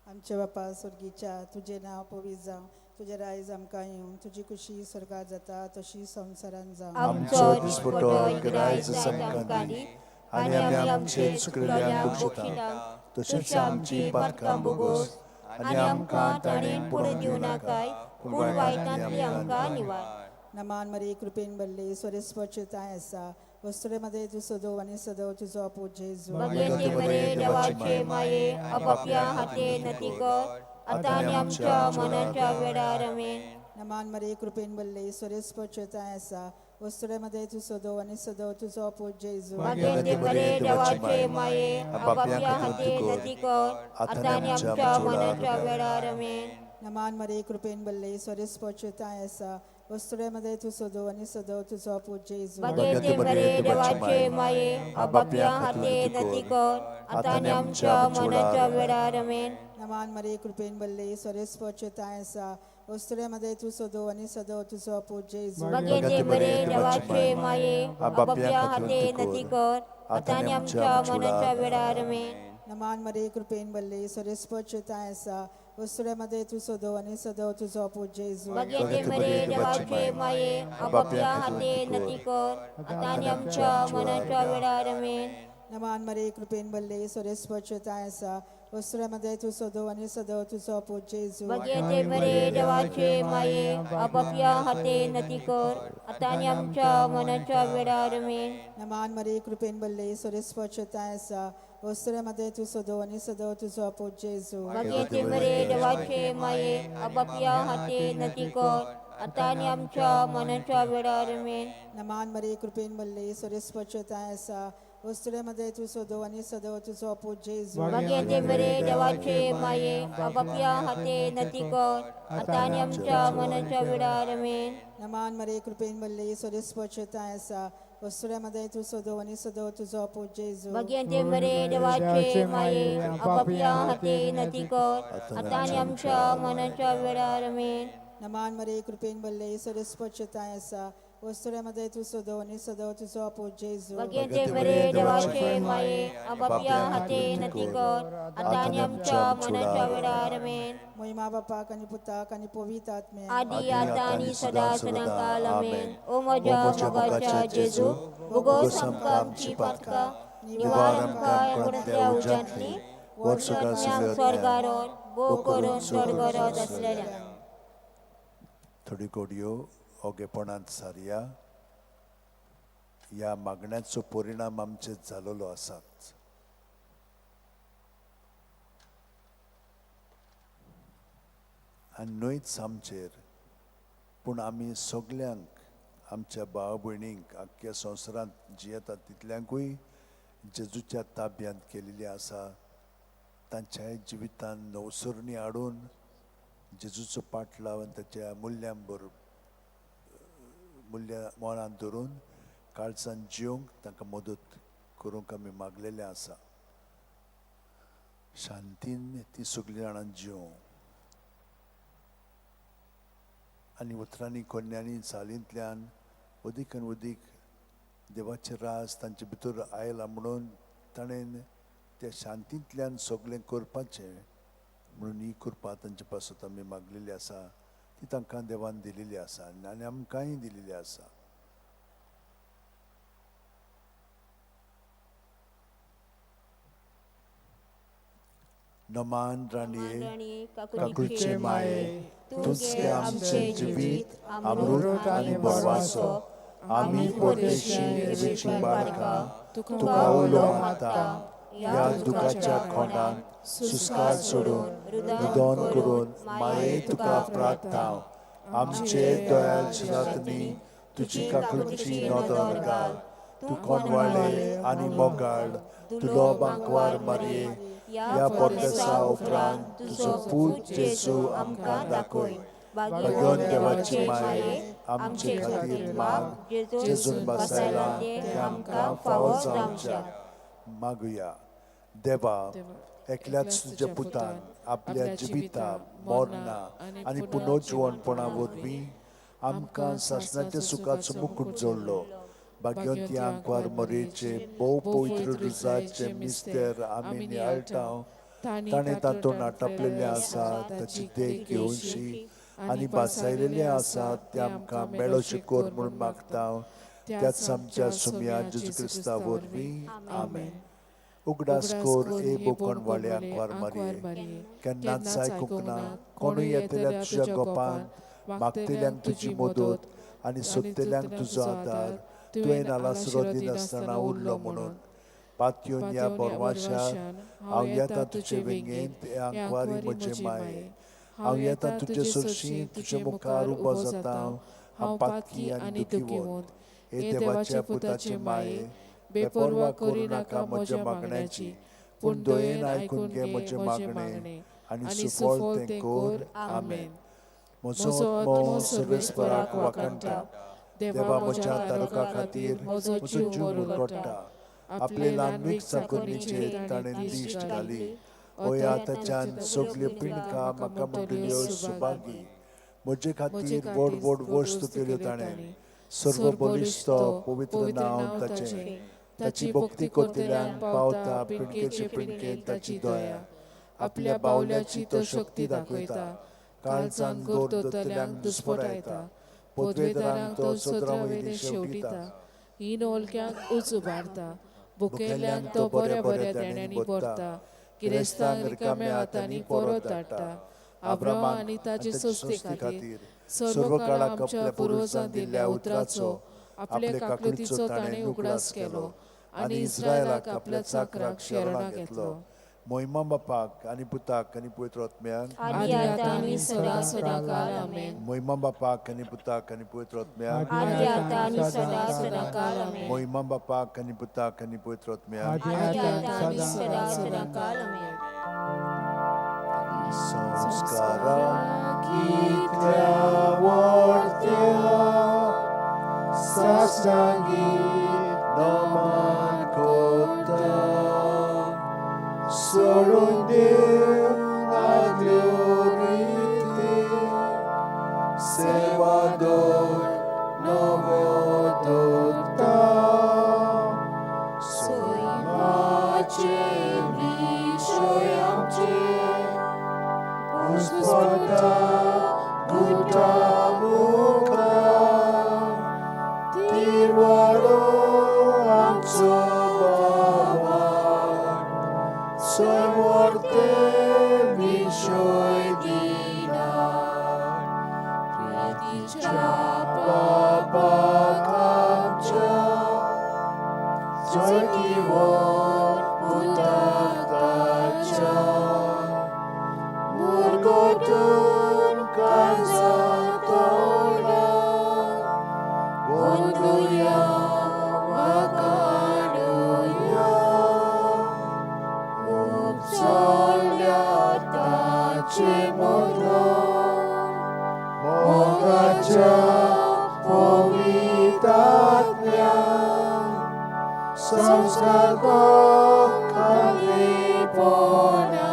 आमच्या बापा स्वर्गीच्या, तुजें नांव पवित्र जावं, तुजें रायज आमकां येवं, तुजी खुशी स्वर्गात जाता तशी संवसारान जावं. आमचो दिसपटो गिरायच आमकां दी, आनी आमी आमचे चुकलेल्यांक बक्षिता, तशेंच आमची पातकां बोगोस, आनी आमकां ताणें पडून दिवं नाकाय, पूण वायटांतली आमकां निवार. नमान मरे कृपेन भरले स्वरेस्पचे ताय आसा वस्तुरे मध्ये तूं सदो आनी सदो तुजो पूत जेजू. भाग्याचे मरे देवाचे माये, आपापल्या हाते नती कर, आतां आनी आमच्या मनाच्या वेळार. आमेन. नमान मरे कृपेन भरले स्वरेस्पचे ताय आसा वस्तुरे मध्ये तूं सदो आनी सदो तुजो पूत जेजू. भाग्याचे मरे देवाचे माये, आपापल्या हाते नती कर, आतां आनी आमच्या मनाच्या वेळार. आमेन. नमान मरे कृपेन भरले स्वरेस्पचे ताय आसा वस्तुरे मध्ये तूं सदो आनी सदो तुजो पूत जेजू. भाग्याचे मरे देवाचे माये, आपापल्या हाते नती कर, आतां आनी आमच्या मनाच्या वेळार. आमेन. नमान मरे कृपेन भरले स्वरेस्पचे ताय आसा वस्तुरे मध्ये तूं सदो आनी सदो तुजो पूत जेजू. भाग्याचे मरे देवाचे माये, आपापल्या हाते नती कर, आतां आनी आमच्या मनाच्या वेळार. आमेन. नमान मरे कृपेन भरले स्वरेस्पचे ताय आसा वस्तुरे मध्ये तूं सदो आनी सदो तुजो पूत जेजू. भाग्याचे मरे देवाचे माये, आपापल्या हाते नती कर, आतां आनी आमच्या मनाच्या वेळार. आमेन. नमान मरे कृपेन भरले स्वरेस्पचे ताय आसा वस्तुरे मध्ये तूं सदो आनी सदो तुजो पूत जेजू. भाग्याचे मरे देवाचे माये, आपापल्या हाते नती कर, आतां आनी आमच्या मनाच्या वेळार. आमेन. नमान मरे कृपेन भरले स्वरेस्पचे ताय आसा वस्तुरे मध्ये तूं सदो आनी सदो तुजो पूत जेजू. भाग्याचे मरे देवाचे माये, आपापल्या हाते नती कर, आतां आनी आमच्या मनाच्या वेळार. आमेन. नमान मरे कृपेन भरले स्वरेस्पचे ताय आसा वस्तुरे मध्ये तूं सदो आनी सदो तुजो पूत जेजू भाग्यांचे बरे देवाचे माये आपापल्या हाते नती कर आतां आनी आमच्या मनाच्या वेळार आमेन. नमान मरे कृपेन भरले स्वस्वच्छताय आसा वस्तुरे मध्ये तूं सदो आनी सदो तुजो पूत जेजू भाग्यांचे बरे देवाचे माये आपापल्या हाते नती कर आतां आनी आमच्या मनाच्या वेळार आमेन. नमान मरे कृपेन भरले स्वस्वच्छताय आसा वस्तुरे मध्ये तूं सदो आनी सदो तुजो पूत जेजू भाग्यांचे बरे देवाचे माये आपापल्या हाते नती कर आतां आनी आमच्या मनाच्या वेळार आमेन. मोहिमा बापाक आनी पुताक आनी पवित्र आत्म्याक आदी आतां आनी सदां सदां काल आमेन. ओ म्हज्या मोगाच्या जेजू भोगोस आमकां आमची पातकां निवार आमकां गुणांतल्या उज्यांतली वर्सुकां स्वर्गारोन भोव करून स्वर्गरोत आसलेल्या. थोडी घडयो ओगेपणांत सारया. ह्या मागण्याचो परिणाम आमचेर जाल्लो आसात. आनी न्हयच आमचेर पूण आमी सगल्यांक आमच्या भाव भयणींक आख्ख्या संवसारांत जियेतात तितल्यांकूय जेजूच्या ताब्यांत केलेली आसा. तांच्याय जिवितान नवसरणी हाडून जेजूचो पाटलाव आनी ताच्या मुल्यां मुल्यां मनांत धरून काळजान जिवंक तांकां मदत करूंक आमी मागलेलें आसा. शांतीन ती सगळीं जाणां जिवं आनी उतरांनी कोन्यांनी चालींतल्यान अदीक आनी अदीक देवाचें राज तांचे भितर आयलां म्हणून ताणें त्या शांतींतल्यान सगळें करपाचें म्हणून ही कृपा तांचे पासत आमी मागलेली आसा. ती तांकां देवान दिलेली आसा आनी आमकांय दिलेली आसा. नमान राणये काकुळचे माये तूंच गे आमचें जिवीत अमृत आनी बरवासो. आमी परदेशी एवीचीं बाळकां तुका उलो मागता. ह्या दुखाच्या खोंडांत सुस्कार सोडून रुदन करून माये तुका प्रार्थना. आमचे दयाळ शिरातनी तुजी काकुळची नदर घाल. तूं कोणवाळे आनी मोगाळ तुलो बांकवार मारये. ह्या परदेसा उपरांत तुजो पूत जेजू आमकां दाखय. भाग्योन देवाची माये आमचे खातीर माग जेजून बसायला तें आमकां फावो जावच्या. मागुया. देवा एकल्याच तुज्या पुतान आपल्या जिविता मरणां आनी पुनर्जिवणपणा वरवीं आमकां सासणाच्या सुखाचो मुकूट जोडलो. भाग्यवंती आंकवार मरेचे भोव पवित्र रुजाचे मिस्तेर आमी नियाळटा. ताणें तातूंत आटापलेलें आसा ताची देख घेवची आनी बासायलेलें आसा तें आमकां मेळोशें कर म्हूण मागता. त्याच आमच्या सुमया जेजू क्रिस्ता वरवीं आमेन. उगडास कोर ए बोकणवाळे आंकवार मारये केन्नाच आयकूंक ना कोणूय येतल्या तुज्या गोपान मागतल्यांक तुजी मदत आनी सोदतल्यांक तुजो आदार तुवें आलासरो दिनासतना उरलो म्हणून पातयोन ह्या बोरवाशान हांव येता तुजे वेंगेंत हे आंकवारी म्हजे माये. हांव येता तुजे सरशी तुजे मुखार उबो जाता. हांव पातकी आनी दुखीवंत. हे देवाच्या पुताचे माये बेपर्वा करूं नाका म्हज्या मागण्याची पूण दयेन आयकून घे म्हजें मागणें आनी सुफळ तें कर. आमेन. म्हजो आत्मो सर्वेस्पराक वाखाणटा. देवा म्हज्या तारुका खातीर म्हजो जीव मुरगट्टा. आपले ल्हानवीक चाकरणीचेर ताणें दिश्ट घाली. ओया ताच्यान सगल्यो पिंडकां म्हाका म्हणटल्यो सुभागी. म्हजे खातीर व्हड व्हड वस्तू केल्यो ताणें. सर्व बलिश्ट पवित्र नांव ताचें. ताची भक्ती करतल्यांक पावता पिंडकेचे पिंडकेन ताची दया. आपल्या बावल्याची तो शक्ती दाखयता. काळजान गोर दवरतल्यांक दुस्पटायता. पदवेदारांक तो सदरा वयली शेवटिता. हीन ओलक्यांक उंच उबारता. भुकेल्ल्यांक तो बऱ्या बऱ्या देण्यांनी भरता. गिरेस्तांक रिकाम्या हातांनी परत धाडटा. अब्राहमा आनी ताचे संस्थे खातीर सर्व काळाक आमच्या पुर्वजान दिल्ल्या उतराचो आपल्या काकळुतीचो ताणें उगडास केलो आनी इस्रायलाक आपल्या चाकराक शरणाक घेतलो. मोहिमा बापाक आनी पुताक आनी पवित्र आत्म्याक. आदी आतां आनी सदां सदां काल आमेन. मोहिमा बापाक आनी पुताक आनी पवित्र आत्म्याक. आदी आतां आनी सदां सदां काल आमेन. मोहिमा बापाक आनी पुताक आनी पवित्र आत्म्याक. आदी आतां आनी सदां सदां काल आमेन. संस्कारा कितल्या वर्त्या साष्टांगी नमन करता सोडून देव आदल्यो रिती सेवा दोन नवो दवरता सैमाचे विशय आमचे घुस्पटा गुटा मुखार तिरवाडो आमचो बाबा सैमवर्ते विशय दिना प्रितीच्या बाबाक आमच्या चलतीवर पुताक ताच्या मुरगोटून काळजा तोडा वंदुया वाकाडुया उपसल्या ताचे मोदो मोगाच्या पवितात्म्या संस्कार खालीपणा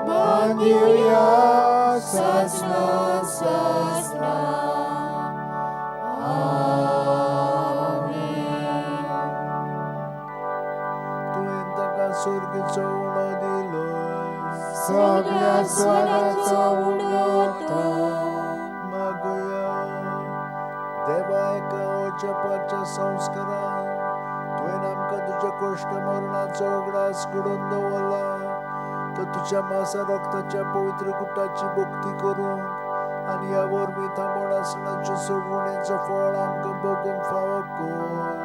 मानया सासना सासना आमेन. तुवें ताका स्वर्गीचो उणो दिलो सगळ्या स्वराचो उणो तो. मागुया. देवा एका ओचपाच्या संस्कारान तुवें आमकां तुज्या कोश्ट मरणाचो उगडास घडोवन दवरला तो तुज्या मासा रक्ताच्या पवित्र कुटाची भक्ती करूंक आनी ह्या वरवीं थांबोण आसणाच्यो सोडवणेचो फळ आमकां भोगूंक फावो कर.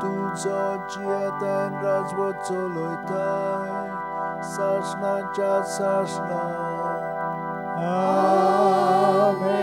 तुजो जियेतान राजवट चलयताय सासणाच्या सासणा. आमेन.